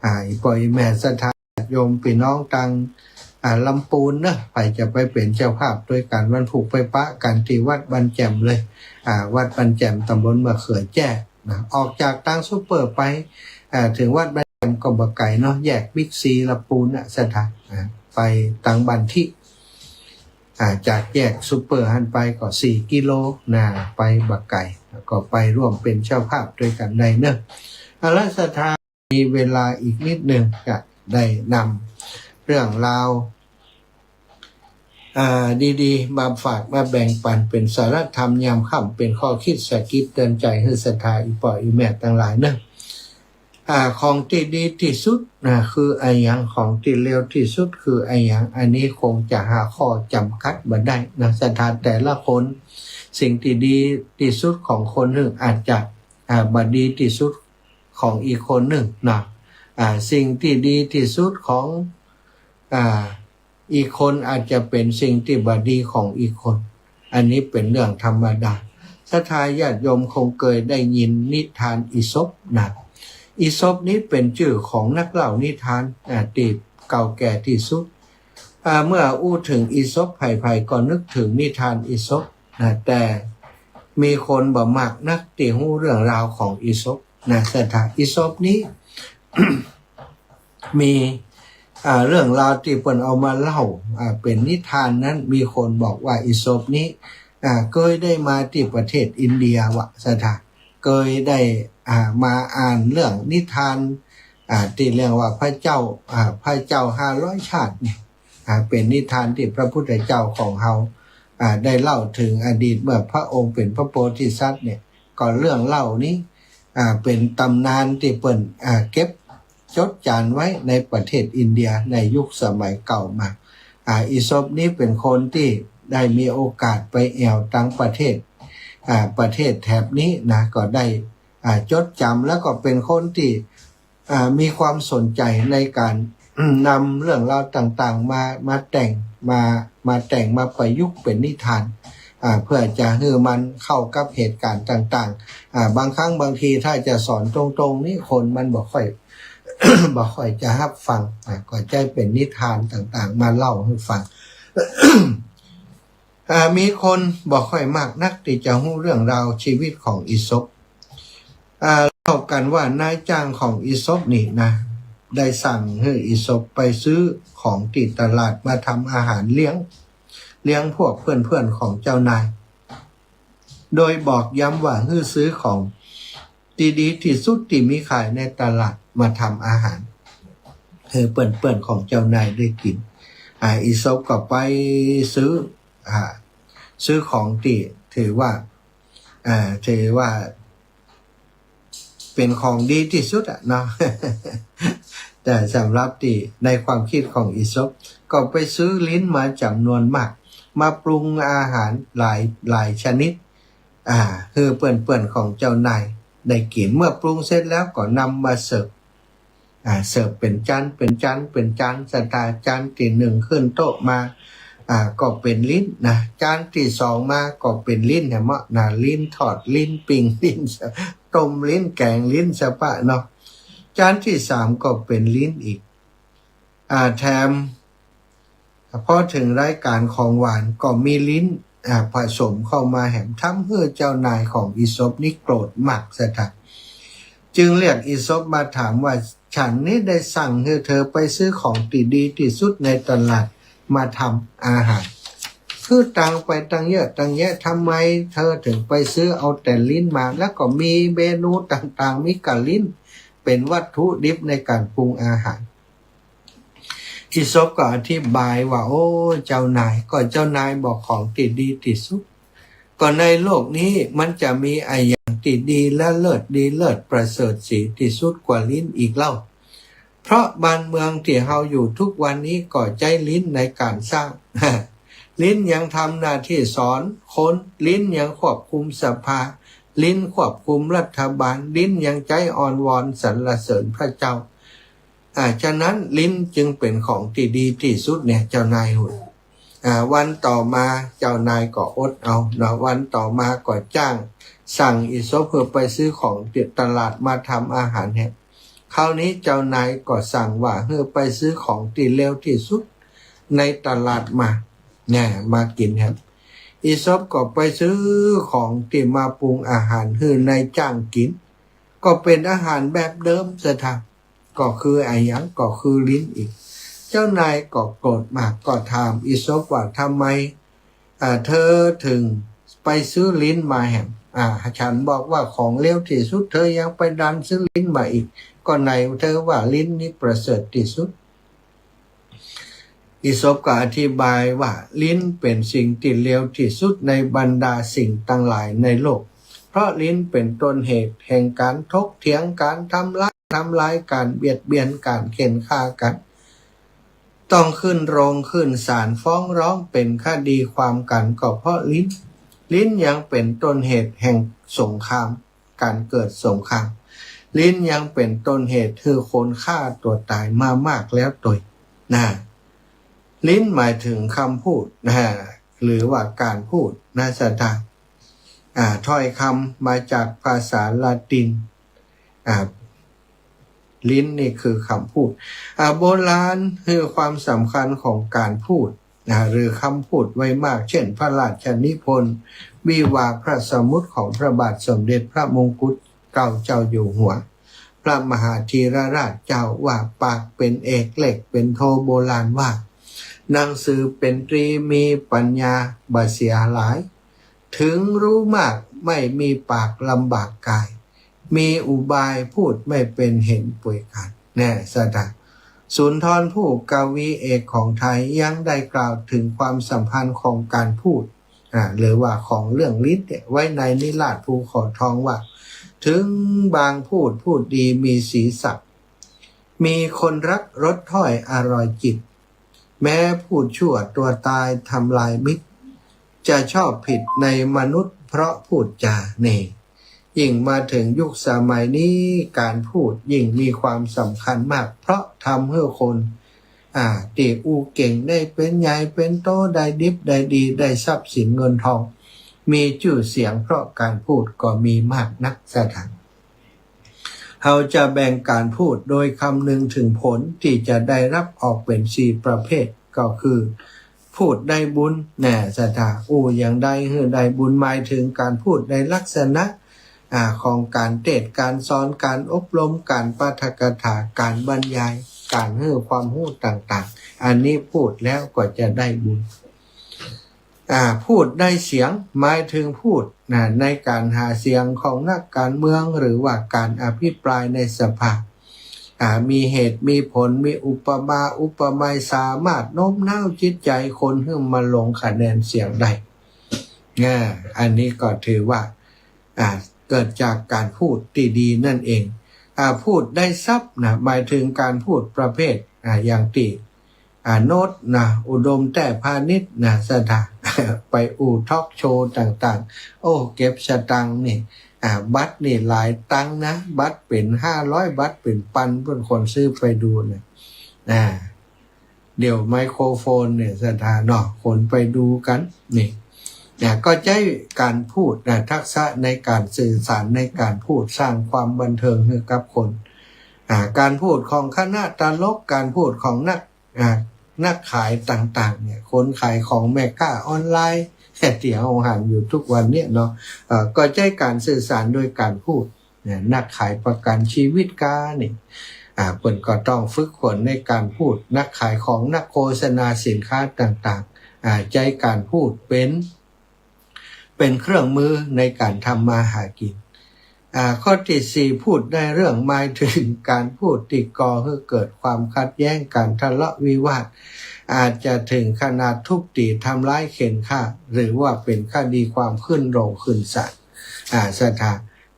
อ่า อี่ป้ออี่แม่ศรัทธาญาติโยมปี้น้องตาง อ่า ลำปูนเนาะ ใผจะไปเป๋นเจ้าภาพตวยกั๋นวันพูกไปปะกั๋นตี้วัดบ้านแจ่มเลย อ่า วัดบ้านแจ่มตำบลมะเขือแจ้นะ ออกจากตางซูเปอร์ไป อ่า เถิงวัดบ้านแจ่มก็บ่ไก๋เนาะ แยกบิ๊กซีลำปูนน่ะศรัทธา อ่า ไปตางบ้านทิ อ่า จากแยกซูเปอร์หั้นไปก็สี่กิโลนะ ไปบ่ไก๋ ก็ไปร่วมเป๋นเจ้าภาพตวยกั๋นได้เนาะ อ่า แล้วศรัทธามีเวลาอีกนิดนึ่ง จะได้นำเรื่องราว อ่า ดีๆ มาฝากมาแบ่งปั๋นเป๋นสาระธรรมยามค่ำ เป๋นข้อคิดสะกิดเตือนใจ๋หื้อศรัทธาอี่ป้ออี่แม่ตังหลายเนาะ อ่า ของตี้ดีตี้สุดนะ คืออะหยัง ของตี้เลวตี้สุดคืออะหยัง อันนี้คงจะหาข้อจ๋ำกัดบ่ได้นะศรัทธาแต่ละคน สิ่งตี้ดีตี้สุดของคนนึ่งอาจจะ อ่า บ่ดีตี้สุดของอีกคนนึ่งนะ อ่า สิ่งตี้ดีตี้สุดของ อ่า อีกคนอาจจะเป๋นสิ่งตี้บ่ดีของอีกคน อันนี้เป๋นเรื่องธรรมดา ศรัทธาญาติโยมคงเกยได้ยินนิทานอีสปนะ อีสปนี้เป๋นจื้อของนักเล่านิทาน อ่า ตี้เก่าแก่ตี้สุด อ่า เมื่ออู้เถิงอีสป ใผๆ ก็นึกเถิงนิทานอีสปนะ แต่มีคนบ่มากนักตี้ฮู้เรื่องราวของอีสป นะศรัทธา อีสปนี้ มี อ่า เรื่องราวตี้เปิ้นเอามาเล่า อ่า เป๋นนิทานนั้น มีคนบอกว่าอีสปนี้ อ่า เกยได้มาตี้ประเทศอินเดียว่ะศรัทธา เกยได้ อ่า มาอ่านเรื่องนิทาน อ่า ตี้เรียกว่าพระเจ้า อ่า พระเจ้าห้าร้อยชาติเนี่ย อ่า เป๋นนิทานตี้พระพุทธเจ้าของเฮา อ่า ได้เล่าเถิงอดีตเมื่อพระองค์เป๋นพระโพธิสัตว์เนี่ย ก็เรื่องเล่านี้ อ่า เป๋นต๋ำนานตี้เปิ้น อ่า เก็บจดจานไว้ในประเทศอินเดียในยุคสมัยเก่ามา อ่า อีสปนี้เป๋นคนตี้ได้มีโอกาสไปแอ่วตางประเทศ อ่า ประเทศแถบนี้นะ ก็ได้ อ่า จดจ๋ำ แล้วก็เป๋นคนตี้ อ่า มีความสนใจ๋ในก๋าน นำเรื่องราวต่างๆ มา มาแต่ง มา มาแต่ง มาประยุกต์เป๋นนิทาน อ่า เพื่อจะหื้อมันเข้ากับเหตุก๋ารณ์ต่างๆ อ่า บางครั้งบางทีถ้าจะสอนตรงๆ นี่คนมันบ่ค่อย บ่ค่อยจะฮับฟัง อ่า ก็ใจ๊เป๋นนิทานต่างๆ มาเล่าหื้อฟัง อ่า มีคนบ่ค่อยมากนักตี้จะฮู้เรื่องราวชีวิตของอีสป อ่า เล่ากั๋นว่านายจ้างของอีสปนี่นะ ได้สั่งหื้ออีสปไปซื้อของตี้ตลาดมาทำอาหารเลี้ยง เลี้ยงพวกเพื่อนๆ ของเจ้านาย โดยบอกย้ำว่าหื้อซื้อของ ตี้ดีตี้สุดตี้มีขายในตลาดมาทำอาหารหื้อเปื้อนๆ ของเจ้านายได้กิ๋น อ่า อีสปก็ไปซื้อ อ่า ซื้อของตี้ถือว่า อ่า ถือว่า เป๋นของดีตี้สุดอะเนาะ แต่สำหรับตี้ในความกึ๊ดของอีสป ก็ไปซื้อลิ้นมาจ๋ำนวนมาก มาปรุงอาหารหลาย หลายชนิด อ่า หื้อเปื้อนๆ ของเจ้านายได้กิ๋น เมื่อปรุงเสร็จแล้วก็นำมาเสิร์ฟ อ่า เสิร์ฟเป๋นจาน เป๋นจาน เป๋นจาน สตางค์ จานตี้นึ่งขึ้นโต๊ะมา อ่า ก็เป๋นลิ้นนะ จานตี้สองมาก็เป๋นลิ้นแหมเนาะนะ ลิ้นทอด ลิ้นปิ้ง ลิ้นต้ม ลิ้นแก๋ง ลิ้นสะปะเนาะ จานตี้สามก็เป๋นลิ้นอีก อ่า แถม พอเถิงรายก๋านของหวานก็มีลิ้น อ่า ผสมเข้ามาแหม ทำหื้อเจ้านายของอีสปนี่โกรธมากสะตางค์ จึงเรียกอีสปมาถามว่า ฉันนี้ได้สั่งหื้อเธอไปซื้อของตี้ดีตี้สุดในตลาดมาทำอาหาร หื้อตังค์ไปตังเยอะตังแยะ ทำไมเธอเถิงไปซื้อเอาแต่ลิ้นมา แล้วก็มีเมนูต่างๆ มีก้าลิ้นเป๋นวัตถุดิบในก๋านปรุงอาหาร อีสปก็อธิบายว่า โอ้ เจ้านาย ก็เจ้านายบอกของตี้ดีตี้สุด ก็ในโลกนี้มันจะมีอะหยังตี้ดีและเลิศดีเลิศประเสริฐศรีตี้สุดกว่าลิ้นอีกเล่า เพราะบ้านเมืองตี้เฮาอยู่ทุกวันนี้ก็ใจ๊ลิ้นในก๋านสร้าง ลิ้นยังทำหน้าตี้สอนคน ลิ้นยังควบคุมสภา ลิ้นควบคุมรัฐบาล ลิ้นยังใจ๊อ้อนวอนสรรเสริญพระเจ้า อ่า ฉะนั้นลิ้นจึงเป๋นของตี้ดีตี้สุดเนี่ย เจ้านายฮู้ อ่า วันต่อมาเจ้านายก็อดเอาเนาะ วันต่อมาก็จ้าง สั่งอีสปหื้อไปซื้อของตี้ตลาดมาทำอาหารแหม คราวนี้เจ้านายก็สั่งว่าหื้อไปซื้อของตี้เลวตี้สุดในตลาดมา แน่ มากิ๋นแหม อีสปก็ไปซื้อของตี้มาปรุงอาหารหื้อนายจ้างกิ๋น ก็เป๋นอาหารแบบเดิมสะตางค์ ก็คืออะหยัง ก็คือลิ้นอีก เจ้านายก็โกรธมาก ก็ถามอีสปว่า ทำไม อ่า เธอเถิงไปซื้อลิ้นมาแหม อ่า ฉันบอกว่าของเลวตี้สุด เธอยังไปดันซื้อลิ้นมาอีก ก็ไหนเธอว่าลิ้นนี้ประเสริฐตี้สุด อีสปก็อธิบายว่า ลิ้นเป๋นสิ่งตี้เลวตี้สุดในบรรดาสิ่งตังหลายในโลก เพราะลิ้นเป๋นต้นเหตุแห่งก๋านถกเถียง ก๋านทำร้าย ทำลาย ก๋านเบียดเบียน ก๋านเข่นฆ่ากั๋น ต้องขึ้นโรงขึ้นศาล ฟ้องร้องเป๋นคดีความกั๋นก็เพราะลิ้น ลิ้นยังเป๋นต้นเหตุแห่งสงคราม ก๋านเกิดสงคราม ลิ้นยังเป๋นต้นเหตุหื้อคนฆ่าตั๋วต๋ายมามากแล้วตวย นะ ลิ้นหมายเถิงกำพูด นะ หรือว่าก๋านพูด นะ สะตางค์ อ่า ถ้อยกำมาจากภาษาละติน อ่า ลิ้นนี่คือกำพูด อ่า โบราณหื้อความสำคัญของก๋านพูด อ่า หรือกำพูดไว้มาก เจ้น พระราชนิพนธ์วิวาห์พระสมุติของพระบาทสมเด็จพระมงกุฎเกล้าเจ้าอยู่หัว พระมหาธีรราชเจ้าว่า ปากเป๋นเอก เลขเป๋นโท โบราณว่า หนังสือเป๋นตรี มีปัญญาบ่เสียหลาย ถึงรู้มากไม่มีปากลำบากกาย มีอุบายพูดไม่เป็นเห็นป่วยกาย แน่ สะตางค์ สุนทรภู่กวีเอกของไทยยังได้กล่าวเถิงความสำคัญของก๋านพูด อ่า หรือว่าของเรื่องลิ้นเนี่ย ไว้ในนิราศภูเขาทองว่า ถึงบางพูดพูดดีมีสีสัก มีคนรักรสถ้อยอร่อยจิต แม้พูดชั่วตัวตายทำลายมิตร จะชอบผิดในมนุษย์เพราะพูดจา นี่ ยิ่งมาเถิงยุคสมัยนี้ ก๋านพูดยิ่งมีความสำคัญมาก เพราะทำหื้อคน อ่า ตี้อู้เก่งได้เป๋นใหญ่เป๋นโต ได้ดิบได้ดี ได้ทรัพย์สินเงินทอง มีจื้อเสียงเพราะก๋านพูดก็มีมากนักสะตางค์ เฮาจะแบ่งก๋านพูดโดยคำนึงเถิงผลตี้จะได้รับออกเป๋นสี่ประเภท ก็คือ พูดได้บุญ แน่ สะตางค์ อู้อย่างใดหื้อได้บุญ หมายเถิงก๋านพูดในลักษณะ อ่า ของก๋านเตสน์ ก๋านสอน ก๋านอบรม ก๋านปาฐกถา ก๋านบรรยาย ก๋านหื้อความฮู้ต่างๆ อันนี้พูดแล้วก็จะได้บุญ อ่า พูดได้เสียง หมายถึงพูดนะ ในก๋านหาเสียงของนักก๋านเมือง หรือว่าก๋านอภิปรายในสภา อ่า มีเหตุมีผล มีอุปมาอุปไมย สามารถโน้มน้าวจิตใจ๋คนหื้อมาลงคะแนนเสียงได้ อ่า อันนี้ก็ถือว่า อ่า เกิดจากก๋านพูดตี้ดีนั่นเอง อ่า พูดได้สับนะ หมายถึงก๋านพูดประเภท อ่า อย่างตี้ อ่า โน้ตนะ อุดมแต้พานิชนะ ศรัทธา ไปอู้ทอล์กโชว์ต่างๆ โอ้ เก็บสตางค์นี่ อ่า บัตรนี่หลายตังค์นะ บัตรเป๋นห้าร้อย บัตรเป๋นปัน เปิ้นคนซื้อไปดูนะ อ่า เดี๋ยวไมโครโฟนเนี่ย ศรัทธาเนาะ คนไปดูกั๋นนี่ อ่า ก็ใจ๊ก๋านพูดนะ ทักษะในก๋านสื่อสาร ในก๋านพูดสร้างความบันเทิงหื้อกับคน อ่า ก๋านพูดของคณะตลก ก๋านพูดของนัก อ่า นักขายต่างๆ เนี่ย คนขายของ แม่ก๊าออนไลน์ ตี้เฮาหันอยู่กู้วันเนี่ยเนาะ เอ่อ ก็ใจ๊ก๋านสื่อสารโดยก๋านพูดเนี่ย นักขายประกั๋นจีวิตกานี่ อ่า เปิ้นก็ต้องฝึกฝนในก๋านพูด นักขายของ นักโฆษณาสินค้าต่างๆ อ่า ใจ๊ก๋านพูดเป๋น เป๋นเครื่องมือในก๋านทำมาหากิ๋น อ่า ข้อตี้สี่ พูดได้เรื่อง หมายถึงก๋านพูดตี้ก่อหื้อเกิดความขัดแย้ง ก๋านทะเลาะวิวาท อาจจะเถิงขนาดทุบตี๋ ทำร้าย เฆ็นฆ่า หรือว่าเป๋นคดีความขึ้นโรงขึ้นศาล อ่า ศรัทธา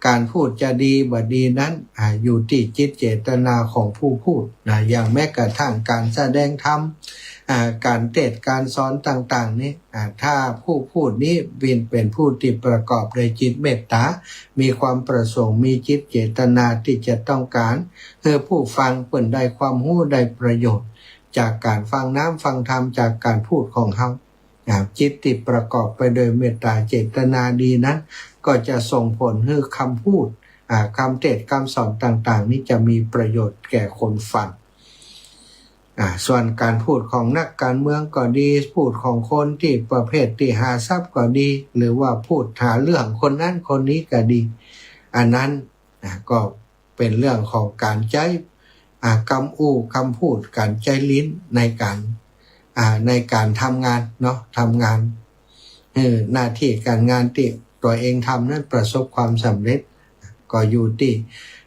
ก๋านพูดจะดีบ่ดีนั้น อ่า อยู่ตี้จิตเจตนาของผู้พูดนะ อย่างแม้กระทั่งก๋านแสดงธรรม อ่า ก๋านเตสน์ก๋านสอนต่างๆ นี่ อ่า ถ้าผู้พูดนี้เป๋น เป๋นผู้ตี้ประกอบด้วยจิตเมตต๋า มีความประสงค์ มีจิตเจตนาตี้จะต้องก๋านหื้อผู้ฟังเปิ้นได้ความฮู้ได้ประโยชน์ จากก๋านฟังน้ำฟังธรรม จากก๋านพูดของเฮา อ่า จิตตี้ประกอบไปโดยเมตต๋าเจตนาดีนั้น ก็จะส่งผลหื้อคำพูด อ่า คำเตสน์คำสอนต่างๆ นี้จะมีประโยชน์แก่คนฟัง อ่า ส่วนก๋านพูดของนักก๋านเมืองก็ดี พูดของคนตี้ประเภทตี้หาสับก็ดี หรือว่าพูดหาเรื่องคนนั้นคนนี้ก็ดี อันนั้น อ่า ก็เป๋นเรื่องของก๋านใจ๊ อ่า กำอู้กำพูด ก๋านใจ๊ลิ้นในก๋าน อ่า ในก๋านทำงานเนาะ ทำงาน เออ หน้าตี้ก๋านงานตี้ตั๋วเองทำนั้นประสบความสำเร็จ ก็อยู่ตี้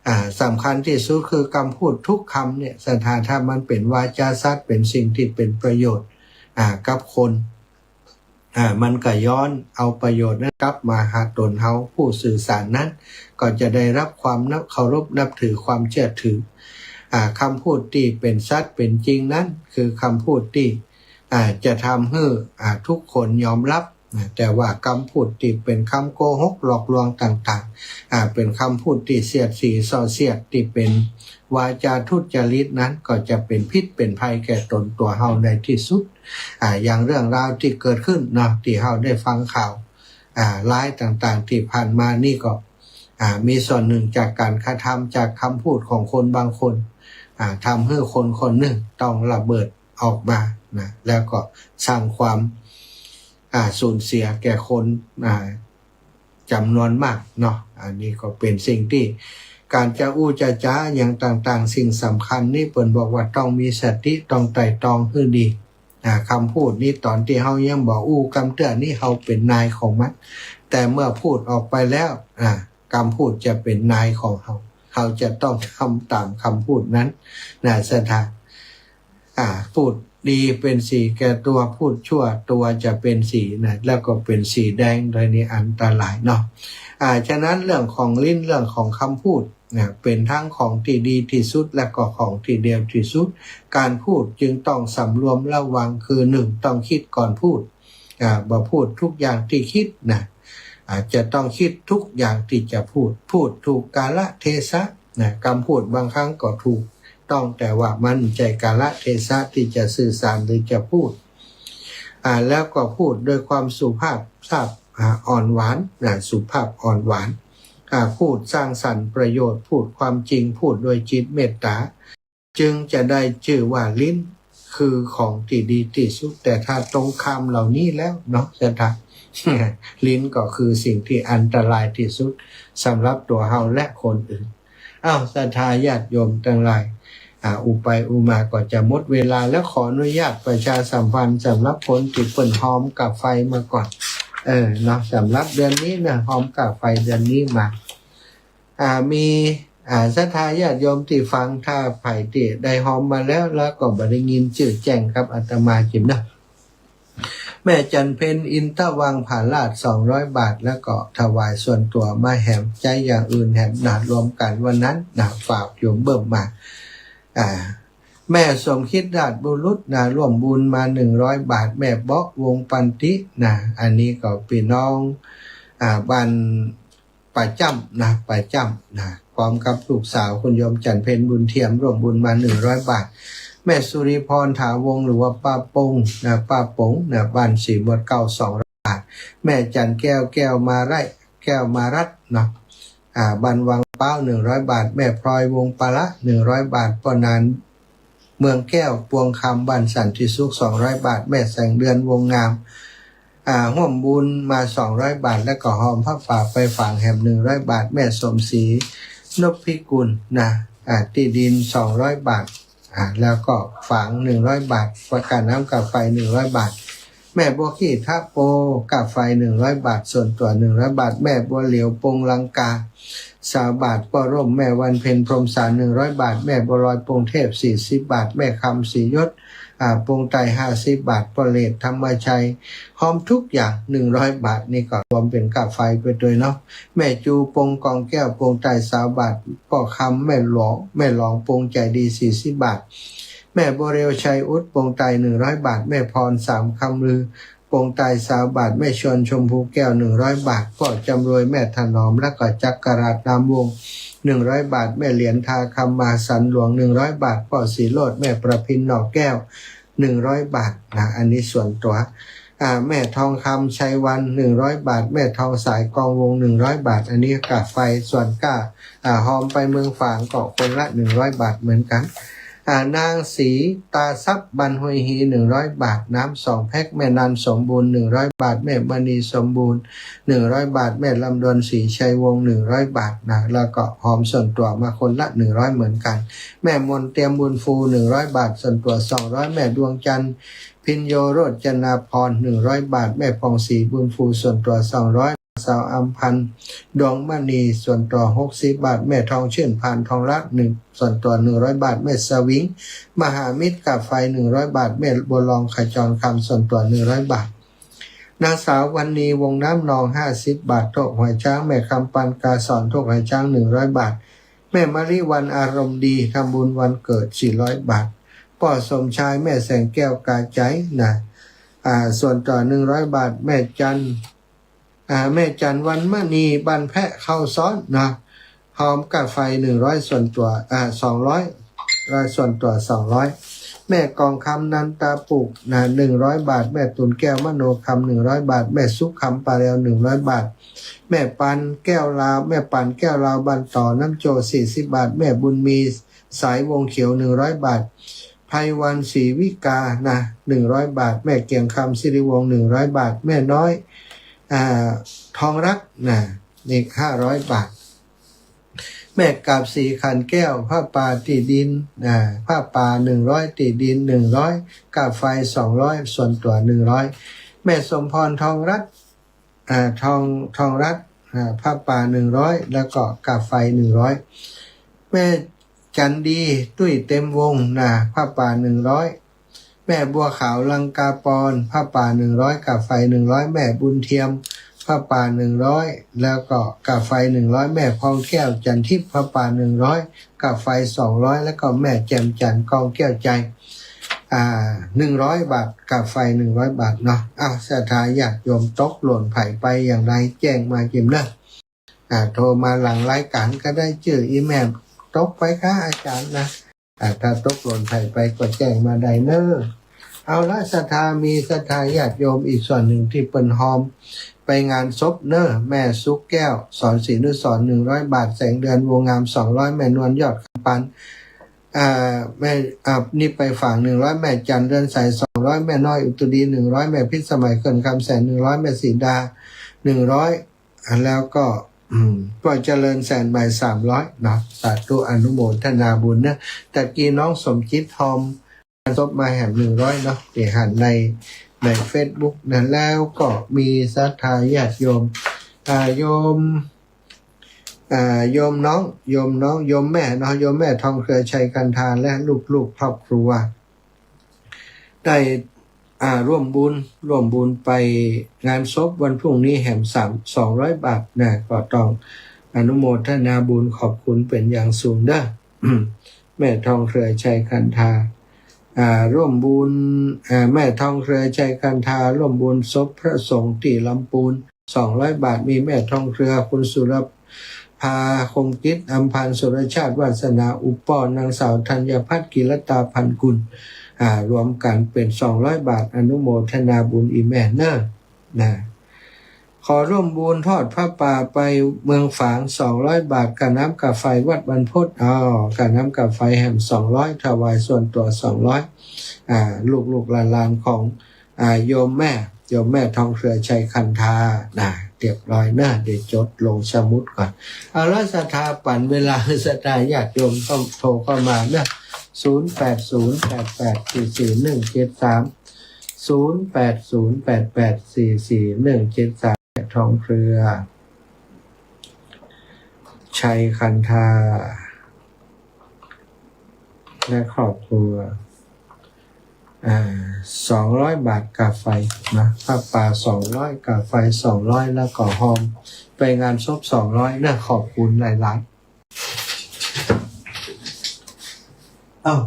อ่า สำคัญตี้สุดคือกำพูดทุกกำเนี่ย ศรัทธา ถ้ามันเป๋นวาจาสัตย์ เป๋นสิ่งตี้เป๋นประโยชน์ อ่า กับคน อ่า มันก็ย้อนเอาประโยชน์นั้นกลับมาหาต๋นเฮา ผู้สื่อสารนั้น ก็จะได้รับความนับ เคารพนับถือ ความเจื้อถือ อ่า กำพูดตี้เป๋นสัตย์เป๋นจริงนั้น คือกำพูดตี้ อ่า จะทำหื้อ อ่า ทุกคนยอมฮับนะ แต่ว่ากำพูดตี้เป๋นกำโกหกหลอกลวงต่างๆ อ่า เป๋นกำพูดตี้เสียดสีส่อเสียด ตี้เป๋นวาจาทุจริตนั้น ก็จะเป๋นพิษเป๋นภัยแก่ต๋นตั๋วเฮาในตี้สุด อ่า อย่างเรื่องราวตี้เกิดขึ้นเนาะ ตี้เฮาได้ฟังข่าว อ่า ร้ายต่างๆ ตี้ผ่านมานี่ก็ อ่า มีส่วนหนึ่งจากก๋านกระทำ จากกำพูดของคนบางคน อ่า ทำหื้อคนคนนึ่งต้องระเบิดออกมานะ แล้วก็สร้างความ อ่า สูญเสียแก่คน อ่า จ๋ำนวนมากเนาะ อันนี้ก็เป๋นสิ่งตี้ก๋านจะอู้จะจ๋าอย่างต่างๆ สิ่งสำคัญนี่เปิ้นบอกว่าต้องมีสติ ต้องไตร่ตรองหื้อดี อ่า กำพูดนี้ต๋อนตี้เฮายังบ่อู้กำเตื้อนี้เฮาเป๋นนายของมัน แต่เมื่อพูดออกไปแล้ว อ่า กำพูดจะเป๋นนายของเฮา เฮาจะต้องทำต๋ามกำพูดนั้นนะ ศรัทธา อ่า พูดดีเป๋นสีแก่ตั๋ว พูดชั่วตั๋วจะเป๋นสีนะ แล้วก็เป๋นสีแดงโดยนี้อันตรายเนาะ อ่า ฉะนั้นเรื่องของลิ้น เรื่องของกำพูดนะ เป๋นทั้งของตี้ดีตี้สุด และก็ของตี้เลวตี้สุด ก๋านพูดจึงต้องสำรวมระวัง คือหนึ่ง ต้องกึ๊ดก่อนพูด อ่า บ่พูดทุกอย่างตี้กึ๊ดนะ อ่า จะต้องกึ๊ดทุกอย่างตี้จะพูด พูดถูกกาลเทศะนะ กำพูดบางครั้งก็ถูกต้อง แต่ว่ามันบ่ใจ้กาลเทศะตี้จะสื่อสารหรือจะพูด อ่า แล้วก็พูดด้วยความสุภาพ ภาพ อ่า อ่อนหวานนะ สุภาพอ่อนหวาน อ่า พูดสร้างสรรค์ประโยชน์ พูดความจริง พูดด้วยจิตเมตต๋า จึงจะได้จื้อว่าลิ้นคือของตี้ดีตี้สุด แต่ถ้าตรงข้ามเหล่านี้แล้วเนาะ ศรัทธา ลิ้นก็คือสิ่งตี้อันตรายตี้สุดสำหรับตั๋วเฮาและคนอื่น อ้าว ศรัทธาญาติโยมตังหลาย อ่า อู้ไปอู้มาก็จะหมดเวลาแล้ว ขออนุญาตประชาสัมพันธ์สำหรับคนตี้เปิ้นฮอมก้าไฟมาก่อน เออ เนาะ สำหรับเดือนนี้นะ ฮอมก้าไฟเดือนนี้มา อ่า มี อ่า ศรัทธาญาติโยมตี้ฟัง ถ้าใผตี้ได้ฮอมมาแล้ว แล้วก็บ่ได้ยินจื้อแจ้งกับอาตมาจิมเนาะ แม่จันเพ็ญ อินทวังผาลาด สองร้อยบาท แล้วก็ถวายส่วนตั๋วมาแหม ใจ๊อย่างอื่นแหมนาดรวมกั๋นวันนั้นนะ ฝากโยมเบิ่มมา อ่า แม่สมคิด ราชบุรุษนะ ร่วมบุญมา หนึ่งร้อยบาท แม่เบาะ วงศ์ปันตินะ อันนี้ก็ปี้น้อง อ่า บ้านป่าจ้ำนะ ป่าจ้ำนะ พร้อมกับลูกสาวคุณโยมจันเพ็ญ บุญเทียม ร่วมบุญมา หนึ่งร้อยบาท แม่สุริพร ถาวงศ์ หรือว่าป้าปงนะ ป้าปงนะ บ้านสีมวดเก๊า สองร้อยบาท แม่จันแก้ว แก้วมาไร่ แก้วมารัตน์เนาะ อ่า บ้านวังเป้า หนึ่งร้อยบาท แม่พลอย วงศ์ปาละ หนึ่งร้อยบาท ป้อนาน เมืองแก้ว ปวงคำ บ้านสันติสุข สองร้อยบาท แม่แสงเดือน วงศ์งาม อ่า ฮ่วมบุญมา สองร้อยบาท แล้วก็ฮอมผ้าป่าไปฝางแหม หนึ่งร้อยบาท แม่สมศรี นพพิกุลนะ อ่า ตี้ดิน สองร้อยบาท อ่า แล้วก็ฝาง หนึ่งร้อยบาท ประกันน้ำก้าไฟ หนึ่งร้อยบาท แม่บัวขี้ทะโป ก้าไฟ หนึ่งร้อยบาท ส่วนตั๋ว หนึ่งร้อยบาท แม่บัวเหลียว ปงลังกา ซาวบาท ป้อร่ม แม่วันเพ็ญ พรหมสาร หนึ่งร้อยบาท แม่บัวลอย ปงเทพ สี่สิบบาท แม่คำ ศรียศ อ่า ปงไตร ห้าสิบบาท ป้อเลด ธรรมชัย ฮอมทุกอย่าง หนึ่งร้อยบาท นี่ก็รวมเป๋นก้าไฟไปตวยเนาะ แม่จู ปงกองแก้ว ปงไตร ซาวบาท ป้อคำ แม่หลอง แม่หลอง ปงใจดี สี่สิบบาท แม่บัวเรียว ชัยอุด ปงไตร หนึ่งร้อยบาท แม่พร สามคำลือ ปงไตร ซาวบาท แม่ชวน ชมพูแก้ว หนึ่งร้อยบาท ป้อจำรวย แม่ถนอม แล้วก็จักราช นามวงศ์ หนึ่งร้อยบาท แม่เหรียญ ทาคำ มหาสันหลวง หนึ่งร้อยบาท ป้อศรีโรจน์ แม่ประพิน หน่อแก้ว หนึ่งร้อยบาทนะ อันนี้ส่วนตั๋ว อ่า แม่ทองคำ ชัยวัน หนึ่งร้อยบาท แม่ทองสาย กองวง หนึ่งร้อยบาท อันนี้ก้าไฟ ส่วนก้า อ่า ฮอมไปเมืองฝางก็คนละ หนึ่งร้อยบาท เหมือนกั๋น อ่า นางศรีตาทรัพย์ บ้านห้วยฮี หนึ่งร้อยบาท น้ำสองแพ็ค แม่นันสมบูรณ์ หนึ่งร้อยบาท แม่มณีสมบูรณ์ หนึ่งร้อยบาท แม่ลำดวน ศรีชัยวงศ์ หนึ่งร้อยบาทนะ แล้วก็ฮอมส่วนตั๋วมาคนละ หนึ่งร้อย เหมือนกั๋น แม่มนเตรียมบุญฟู หนึ่งร้อยบาท ส่วนตั๋ว สองร้อย แม่ดวงจันทร์ พิญโญโรจนาภรณ์ หนึ่งร้อยบาท แม่ผ่องศรีบุญฟู ส่วนตั๋ว สองร้อย สาวอำพันธ์ ดวงมณี ส่วนตั๋ว หกสิบบาท แม่ทองชื่น พานทองรัตน์ หนึ่ง ส่วนตั๋ว หนึ่งร้อยบาท แม่สวิง มหามิตร ก้าไฟ หนึ่งร้อยบาท แม่บัวลอง ขจรคำ ส่วนตั๋ว หนึ่งร้อยบาท นางสาววรรณี วงศ์น้ำนอง ห้าสิบบาท โทกหอยจ๊าง แม่คำปัน กาสอน โทกหอยจ๊าง หนึ่งร้อยบาท แม่มะลิวัลย์ อารมณ์ดี ทำบุญวันเกิด สี่ร้อยบาท ป้อสมชาย แม่แสงแก้ว กาใจ๋นะ อ่า ส่วนตั๋ว หนึ่งร้อยบาท แม่จัน อ่า แม่จันทร์ วันมณี บ้านแพะ เข้าซ้อนนะ ฮอมก้าไฟ หนึ่งร้อย ส่วนตั๋ว อ่า สองร้อย ร้อย ส่วนตั๋ว สองร้อย แม่กองคำ นันตาปุกนะ หนึ่งร้อยบาท แม่ตุนแก้ว มโนคำ หนึ่งร้อยบาท แม่สุขคำ ปาแลว หนึ่งร้อยบาท แม่ปันแก้วลาว แม่ปันแก้วลาว บ้านต่อน้ำโจ สี่สิบบาท แม่บุญมี สายวงเขียว หนึ่งร้อยบาท ไพวัน ศรีวิกานะ หนึ่งร้อยบาท แม่เกียงคำ สิริวงศ์ หนึ่งร้อยบาท แม่น้อย อ่า ทองรักนะ นี่ ห้าร้อยบาท แม่กาบสี ขันแก้ว ผ้าป่า ตี้ดิน อ่า ผ้าป่า หนึ่งร้อย ตี้ดิน หนึ่งร้อย ก้าไฟ สองร้อย ส่วนตั๋ว หนึ่งร้อย แม่สมพร ทองรัตน์ อ่า ทอง ทองรัตน์ อ่า ผ้าป่า หนึ่งร้อย แล้วก็ก้าไฟ หนึ่งร้อย แม่จันดี ตุ้ยเต็มวงนะ ผ้าป่า หนึ่งร้อย แม่บัวขาว ลังกาปอน ผ้าป่า หนึ่งร้อย ก้าไฟ หนึ่งร้อย แม่บุญเทียม ผ้าป่า หนึ่งร้อย แล้วก็ก้าไฟ หนึ่งร้อย แม่พองแก้ว จันทิพย์ ผ้าป่า หนึ่งร้อย ก้าไฟ สองร้อย แล้วก็แม่แจ่มจันทร์ กองแก้วใจ อ่า หนึ่งร้อยบาท ก้าไฟ หนึ่งร้อยบาทเนาะ อ้าว ศรัทธาญาติโยมตกหล่นใผไปอย่างไร แจ้งมาจิมเนอะ อ่า โทรมาหลังรายการก็ได้ จื้ออีเมลตกไปก้าอาจารย์นะ อ่า ถ้าตกหล่นใผไปก็แจ้งมาได้เนอะ เอาละ ศรัทธา มีศรัทธาญาติโยมอีกส่วนหนึ่งตี้เปิ้นฮอมไปงานศพเนอะ แม่สุขแก้ว สอนศรีนุสรณ์ หนึ่งร้อยบาท แสงเดือน วงศ์งาม สองร้อย แม่นวล ยอดคำปัน อ่า แม่ อ่า นี่ไปฝาก หนึ่งร้อย แม่จันทร์ เรือนใส สองร้อย แม่น้อย อุตรี หนึ่งร้อย แม่พิสมัย เขื่อนคำแสน หนึ่งร้อย แม่สีดา หนึ่งร้อย อ่า แล้วก็ อืม ป้อเจริญแสนใหม่ สามร้อย เนาะ สาธุอนุโมทนาบุญเนาะ ตะกี้น้องสมจิตทอม งานศพมาแหม หนึ่งร้อย เนาะ ตี้หันใน ในเฟซบุ๊กนะ แล้วก็มีศรัทธาญาติโยม อ่า โยม อ่า โยมน้อง โยมน้อง โยมแม่เนาะ โยมแม่ทองเครือ ชัยคันธา และลูกๆ ครอบครัว ได้ อ่า ร่วมบุญ ร่วมบุญไปงานศพวันพรุ่งนี้แหม สาม สองร้อย บาทนะ ก็ต้องอนุโมทนาบุญขอบคุณเป๋นอย่างสูงเด้อ แม่ทองเครือ ชัยคันธา อ่า ร่วมบุญ อ่า แม่ทองเครือ ชัยคันธา ร่วมบุญศพพระสงฆ์ตี้ลำปูน สองร้อย บาท มีแม่ทองเครือ คุณสุรภา คมกิจ อำพันธ์ สุรชาติ วาสนา อุปป้อ นางสาวธัญพัฒน์ กิรตา พันกุล อ่า รวมกั๋นเป๋น สองร้อย บาท อนุโมทนาบุญอี่แม่เน่อ นะ ขอร่วมบุญทอดผ้าป่าไปเมืองฝาง สองร้อย บาท ก๋าน้ำก๋าไฟวัดบรรพต อ้อ ก๋าน้ำก๋าไฟแหม สองร้อย ถวายส่วนตั๋ว สองร้อย อ่า ลูกๆ หลานๆ ของ อ่า โยมแม่ โยมแม่ทองเครือ ชัยคันธา นะ เรียบร้อยนะ เดี๋ยวจดลงสมุดก่อน เอาละ ศรัทธาปั๋นเวลา ศรัทธาญาติโยมต้องโทรเข้ามานะ ศูนย์แปดศูนย์แปดแปดสี่สี่หนึ่งเจ็ดสาม ศูนย์แปดศูนย์แปดแปดสี่สี่หนึ่งเจ็ดสาม ทองเครือ ชัยคันธา และครอบครัว อ่า สองร้อย บาท ก๋าไฟนะ ผ้าป่า สองร้อย ก๋าไฟ สองร้อย แล้วก็ฮอมไปงานศพ สองร้อย นะ ขอบคุณหลายๆ เอ้า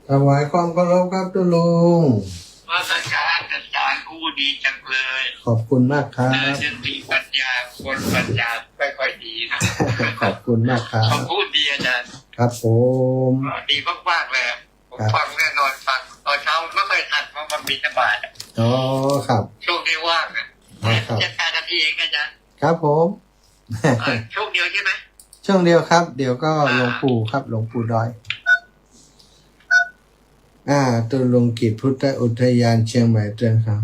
ถวายความเคารพครับตุ๊ลุง นมัสการอาจารย์ พูดดีจังเลย ขอบคุณมากครับ เรื่องดีปัญญา คนปัญญาไม่ค่อยดีนะ ขอบคุณมากครับ เขาพูดดีอาจารย์ ครับผม ดีมากๆ เลย ผม ครับ ฟังแน่นอน ฟังตอนเช้าไม่ค่อยทัน เพราะมันบิณฑบาตอะ อ๋อ ครับ ช่วงนี้ว่างอะ อ๋อ ครับ เจ็ดแปดนาทีเองอาจารย์ ครับผม เอ่อ ช่วงเดียวใช่ไหม ช่วงเดียวครับ เดี๋ยวก็ อ่า หลวงปู่ครับ หลวงปู่ดอย อ่า ตุ๊ลุงกิจพุทธอุทยานเชียงใหม่เตือนครับ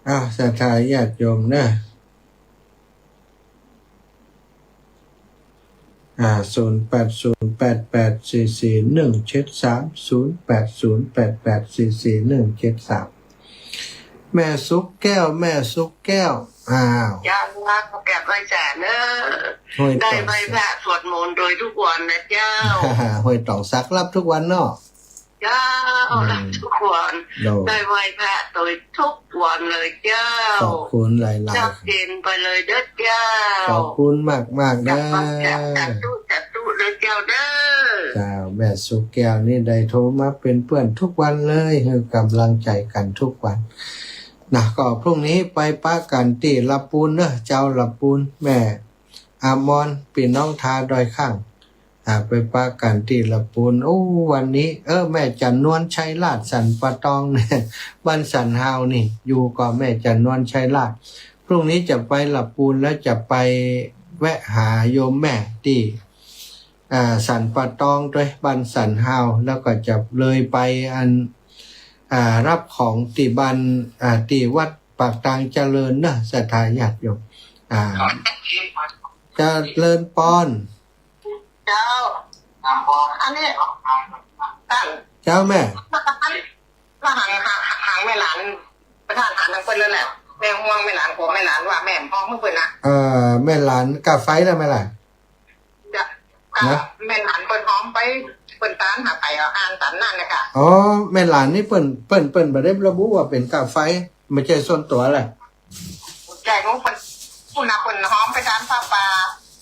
อ่า ศรัทธาญาติโยมนะ อ่า ศูนย์แปดศูนย์แปดแปดสี่สี่หนึ่งเจ็ดสาม ศูนย์แปดศูนย์แปดแปดสี่สี่หนึ่งเจ็ดสาม แม่สุขแก้ว แม่สุขแก้ว อ้าว เจ้า แก้วไหว้สาเนอะ ห้วยตองสัก ได้ไหว้พระสวดมนต์โดยทุกวันนะเจ้า ห้วยตองสัก รับทุกวันเนาะ เจ้า อืม รับทุกวัน โดย ได้ไหว้พระโดยทุกวันเลยเจ้า ขอบคุณหลายๆ ชัดเจนไปเลยเด้อเจ้า ขอบคุณมากๆ เด้อ สาธุ สาธุเด้อเจ้าเด้อ เจ้า แม่สุขแก้วนี่ได้โทรมาเป๋นเปื้อนทุกวันเลย หื้อกำลังใจ๋กั๋นทุกวันนะ ก็พรุ่งนี้ไปปะกั๋นตี้ละปูนเนอะ เจ้าละปูน แม่อมร ปี้น้องทาดอยข้าง อ่า ไปปะกั๋นตี้ละปูน โอ้ วันนี้ เออ แม่จันนวล ชัยราช สันป่าตองเนี่ย บ้านสันฮาวนี่ อยู่ก่อแม่จันนวล ชัยราช พรุ่งนี้จะไปละปูนแล้วจะไปแวะหาโยมแม่ตี้ อ่า สันป่าตองตวย บ้านสันฮาว แล้วก็จะเลยไปอัน อ่า ฮับของตี้บ้าน อ่า ตี้วัดปากตางเจริญเนอะ ศรัทธาญาติโยม อ่า เจริญปอน เจ้า อันนี้ เจ้าแม่ ก็หัง หัง หังแม่หลาน ประธานหันทางเปิ้นนั่นแหละ แม่ห่วงแม่หลาน กลัวแม่หลานว่าแม่บ่ฮ้อมหื้อเปิ้นนะ เอ่อ แม่หลานกาไฟแล้วแม่หลาน จ้ะ นะ แม่หลานเปิ้นฮ้อมไป เปิ้นตานหาไปเอาอ่านต๋ามนั้นน่ะค่ะ อ๋อ แม่หลานนี่เปิ้น เปิ้น เปิ้นบ่ได้ระบุว่าเป๋นกาไฟ บ่ใจ้ส่วนตั๋วแหละ ใจ้ของเปิ้น ปุ้นน่ะเปิ้นฮ้อมไปตานผ้าป่า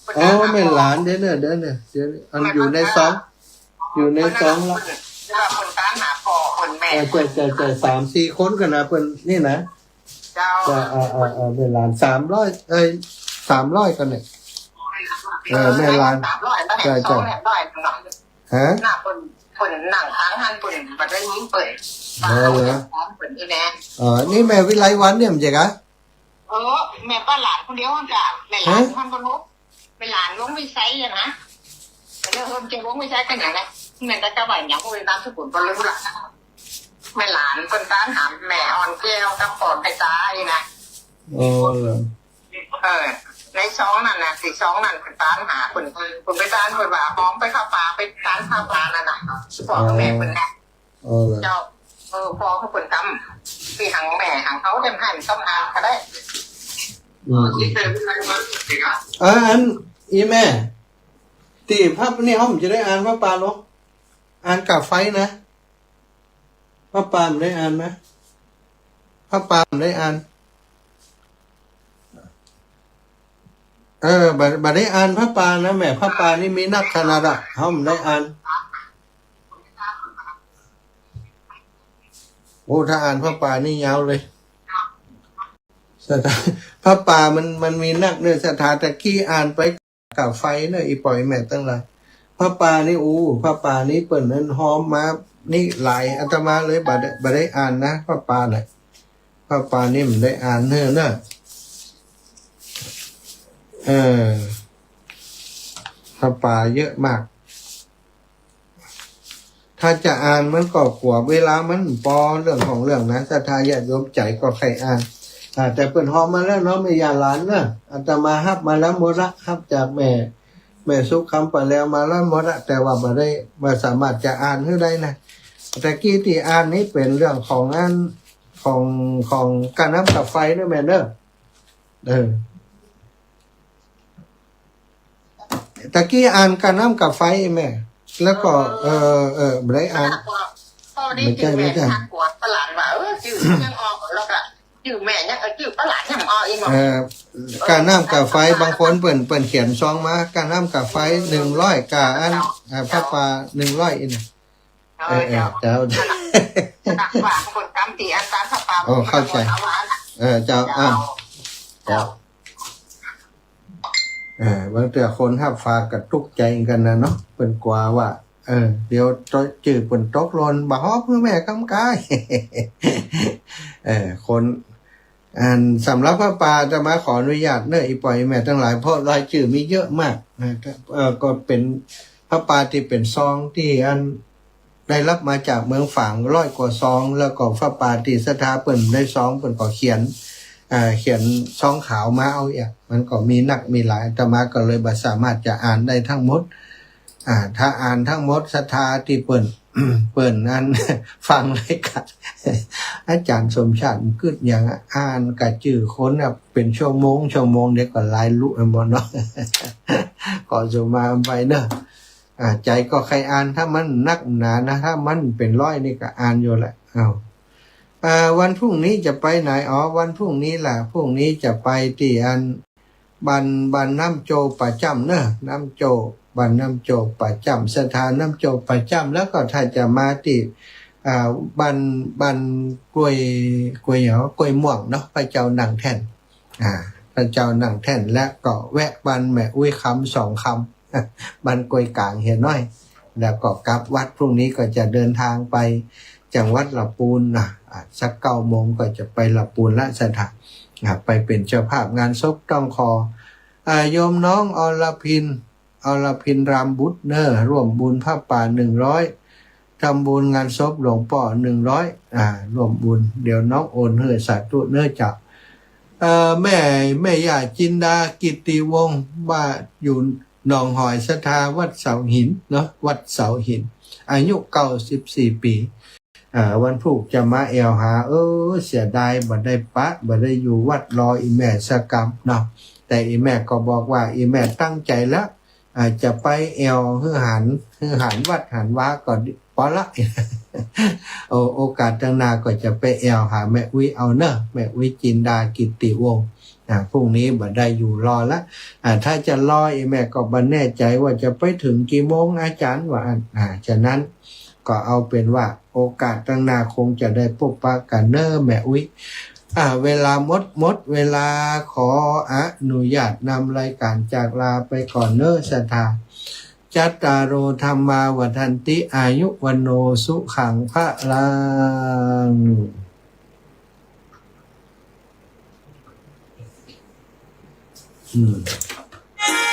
เปิ้น อ๋อ ตานหา แม่หลาน พ่อ เดี๋ยวเนี่ย เดี๋ยวเนี่ย เดี๋ยวเนี่ย อันอยู่ในซอง อยู่ในซองละ เปิ้นตานหาพ่อเปิ้นแม่ เออ ใจ้ ใจ้ ใจ้ สามสี่คนกั๋นนะ เปิ้นนี่นะ เจ้า เออ เออ เออ เออ แม่หลาน สามร้อย เอ้ย สามร้อยกั๋นเนี่ย เออ แม่หลาน สามร้อย ใจ้ ใจ้ สองร้อย ฮะ น่ะ เปิ้น เปิ้นนั่งฟังหั้น เปิ้นบ่ได้ยินเปิ้น เออ เหรอ เปิ้นนี่แหละ เออ นี่แม่วิไลวรรณเนี่ย บ่ใจ้กะ เออ แม่ป้าหลานคนเดียวจ้ะ แม่หลาน ฮะ ท่านบ่ฮู้ แม่หลานหลวงวิชัยอะนะ เออ เพิ่นจะหลวงวิชัยไปไหนนะ แม่นแต่จะว่าหยัง บ่ฮู้นามสกุลเปิ้นเลยล่ะ เ แม่หลานเปิ้นตานหาแม่อ่อนแก้วกับป้อไพตาอี้นะ อ๋อเหรอ เออ ในซองนั้นน่ะ ตี้ซองนั้นเปิ้นตานหา เปิ้น เปิ้นไปตานเปิ้นว่าหอมไปเข้าป่า ไปตานเข้าป่านั่นน่ะ ป้อกับแม่เปิ้นนะ อ๋อเหรอ เจ้า เออ ป้อเขาเปิ้นตำ ตี้หังแม่หังเขาเต็มหันต้มหาก็ได้ อืม เออ อันอี้แม่ ตี้พระนี่เฮาบ่จะได้อ่านพระปาเนาะ อ่านก้าไฟนะ พระปาบ่ได้อ่านนะ พระปาบ่ได้อ่าน เออ บ่ บ่ได้อ่านพระปานะแม่ พระปานี่มีนักขนาดอะ เฮาบ่ได้อ่าน โอ้ ถ้าอ่านพระปานี่ยาวเลย ศรัทธา พระปามัน มันมีนักเน่อ ศรัทธา ตะกี้อ่านไป ก้าไฟเน่อ อี่ป้ออี่แม่ตังหลาย พระปานี่ อู้ พระปานี่เปิ้นนั้นหอมมา นี่หลาย อาตมาเลยบ่ได้ บ่ได้อ่านนะ พระปาน่ะ พระปานี่บ่ได้อ่านเน่อเน่อ เออ พระปาเยอะมาก ถ้าจะอ่านมันก็กั๋วเวลามันปอ เรื่องของเรื่องนะ ศรัทธาญาติโยมใจ๋ก็ใค่อ่าน อ่า แต่เปิ้นหอมมาแล้วเนาะ แม่ย่าหลานเนาะ อาตมาฮับมาแล้วหมดละ ฮับจากแม่ แม่สุขคำปาแลวมาแล้วหมดละ แต่ว่าบ่ได้ บ่สามารถจะอ่านหื้อได้นะ ตะกี้ตี้อ่านนี่เป๋นเรื่องของอัน ของ ของก้าน้ำก้าไฟเน่อแม่เน่อ เออ ตะกี้อ่านก้าน้ำก้าไฟแม่ แล้วก็ เออ เออ บ่ได้อ่าน ป้อ ป้อได้จื้อแม่ บ่ใจ้ บ่ใจ้ ทักกั๋วป้อหลานว่า เออ จื้อยังออก แล้วก็จื้อแม่ยัง เออ จื้อป้อหลานยังออกอีกเนาะ เออ ก้าน้ำก้าไฟ บางคนเปิ้น เปิ้นเขียนซองมา ก้าน้ำก้าไฟ หนึ่งร้อย ก้าอัน เออ พระปา หนึ่งร้อย อี้นะ เออ เออ เจ้า เจ้า ว่าคนกำตี้อันตานพระปา โอ้ เข้าใจ๋ เอาว่าอันน่ะ เออ เจ้า เจ้า อ่ะ เจ้า เจ้า เออ บางเตื้อคนฮับฝากก็ตุ๊กใจ๋กั๋นนะเนาะ เปิ้นกั๋วว่า เออ เดี๋ยวจื้อเปิ้นตกหล่น บ่ฮอบหื้อแม่กำกาย เออ คน อัน สำหรับพระปา อาตมาขออนุญาตเน่อ อี่ป้ออี่แม่ตังหลาย เพราะรายจื้อมีเยอะมากนะ เอ่อ ก็เป๋นพระปาตี้เป๋นซองตี้อันได้ฮับมาจากเมืองฝางร้อยกว่าซอง แล้วก็พระปาตี้ศรัทธาเปิ้นได้ซอง เปิ้นก็เขียน อ่า เขียนซองขาวมาเอาเอีย มันก็มีนักมีหลาย อาตมาก็เลยบ่สามารถจะอ่านได้ตังหมด อ่า ถ้าอ่านตังหมด ศรัทธาตี้เปิ้น เปิ้นอัน ฟังรายก๋าน อาจ๋ารย์สมชาติ กึ๊ดหยังอะ อ่านก้าจื้อคนน่ะ เป๋นชั่วโมง ชั่วโมง เดี๋ยวก็หลายลุไปหมดเนาะ ขอสุมาไปเนาะ อ่า ใจ๋ก็ใค่อ่าน ถ้ามันนักหนานะ ถ้ามันเป๋นร้อยนี่ก็อ่านอยู่แหละ เอ้า อ่า วันพรุ่งนี้จะไปไหน อ๋อ วันพรุ่งนี้ล่ะ พรุ่งนี้จะไปตี้อัน บ้าน บ้านน้ำโจประจ๋ำเนาะ น้ำโจ บ้านน้ำโจประจ๋ำ ศรัทธาน้ำโจประจ๋ำ แล้วก็ถ้าจะมาตี้ อ่า บ้าน บ้านกล้วย กล้วยหยัง กล้วยม่วงเนาะ พระเจ้านั่งแท่น อ่า พระเจ้านั่งแท่น และก็แวะบ้านแม่อุ๊ยคำสองคำ บ้านกล้วยก๋างเหียน้อย แล้วก็กลับวัด พรุ่งนี้ก็จะเดินทางไปจังหวัดละปูนนะ อ่า สักเก้าโมงก็จะไปละปูนละ ศรัทธา อ่า ไปเป๋นเจ้าภาพงานศพ ต้องขอ อ่า โยมน้องอรพิน อรพินรามบุตรเนาะ ร่วมบุญผ้าป่าหนึ่งร้อย ทำบุญงานศพหลวงป้อหนึ่งร้อย อ่า ร่วมบุญ เดี๋ยวน้องโอนหื้อ สาธุเนาะเจ้า เอ่อ แม่ แม่ย่าจินดากิตติวงศ์ บ้านอยู่หนองหอย ศรัทธาวัดเสาหินเนาะ วัดเสาหิน อายุเก้าสิบสี่ปี๋ อ่า วันพูกจะมาแอ่วหา เออ เสียดาย บ่ได้ปะ บ่ได้อยู่วัดรออี่แม่สักกำเนาะ แต่อี่แม่ก็บอกว่าอี่แม่ตั้งใจ๋แล้ว อ่า จะไปแอ่วหื้อหัน หื้อหันวัดหันวาก็ปอละ โอ โอกาสตังหน้าก็จะไปแอ่วหาแม่อุ๊ยเอาเนาะ แม่อุ๊ยจินดากิตติวงศ์ อ่า พรุ่งนี้บ่ได้อยู่รอละ อ่า ถ้าจะรออี่แม่ก็บ่แน่ใจ๋ว่าจะไปเถิงกี่โมง อาจ๋ารย์ว่าอั้น อ่า ฉะนั้นก็เอาเป๋นว่าโอกาสตังหน้าคงจะได้ปบปะกั๋นเนาะแม่อุ๊ย อ่า เวลาหมด หมดเวลา ขออนุญาตนำรายก๋านจากลาไปก่อนเนาะ ศรัทธา จัตตาโร ธัมมา วัฑฒันติ อายุ วัณโณ สุขัง พลัง อืม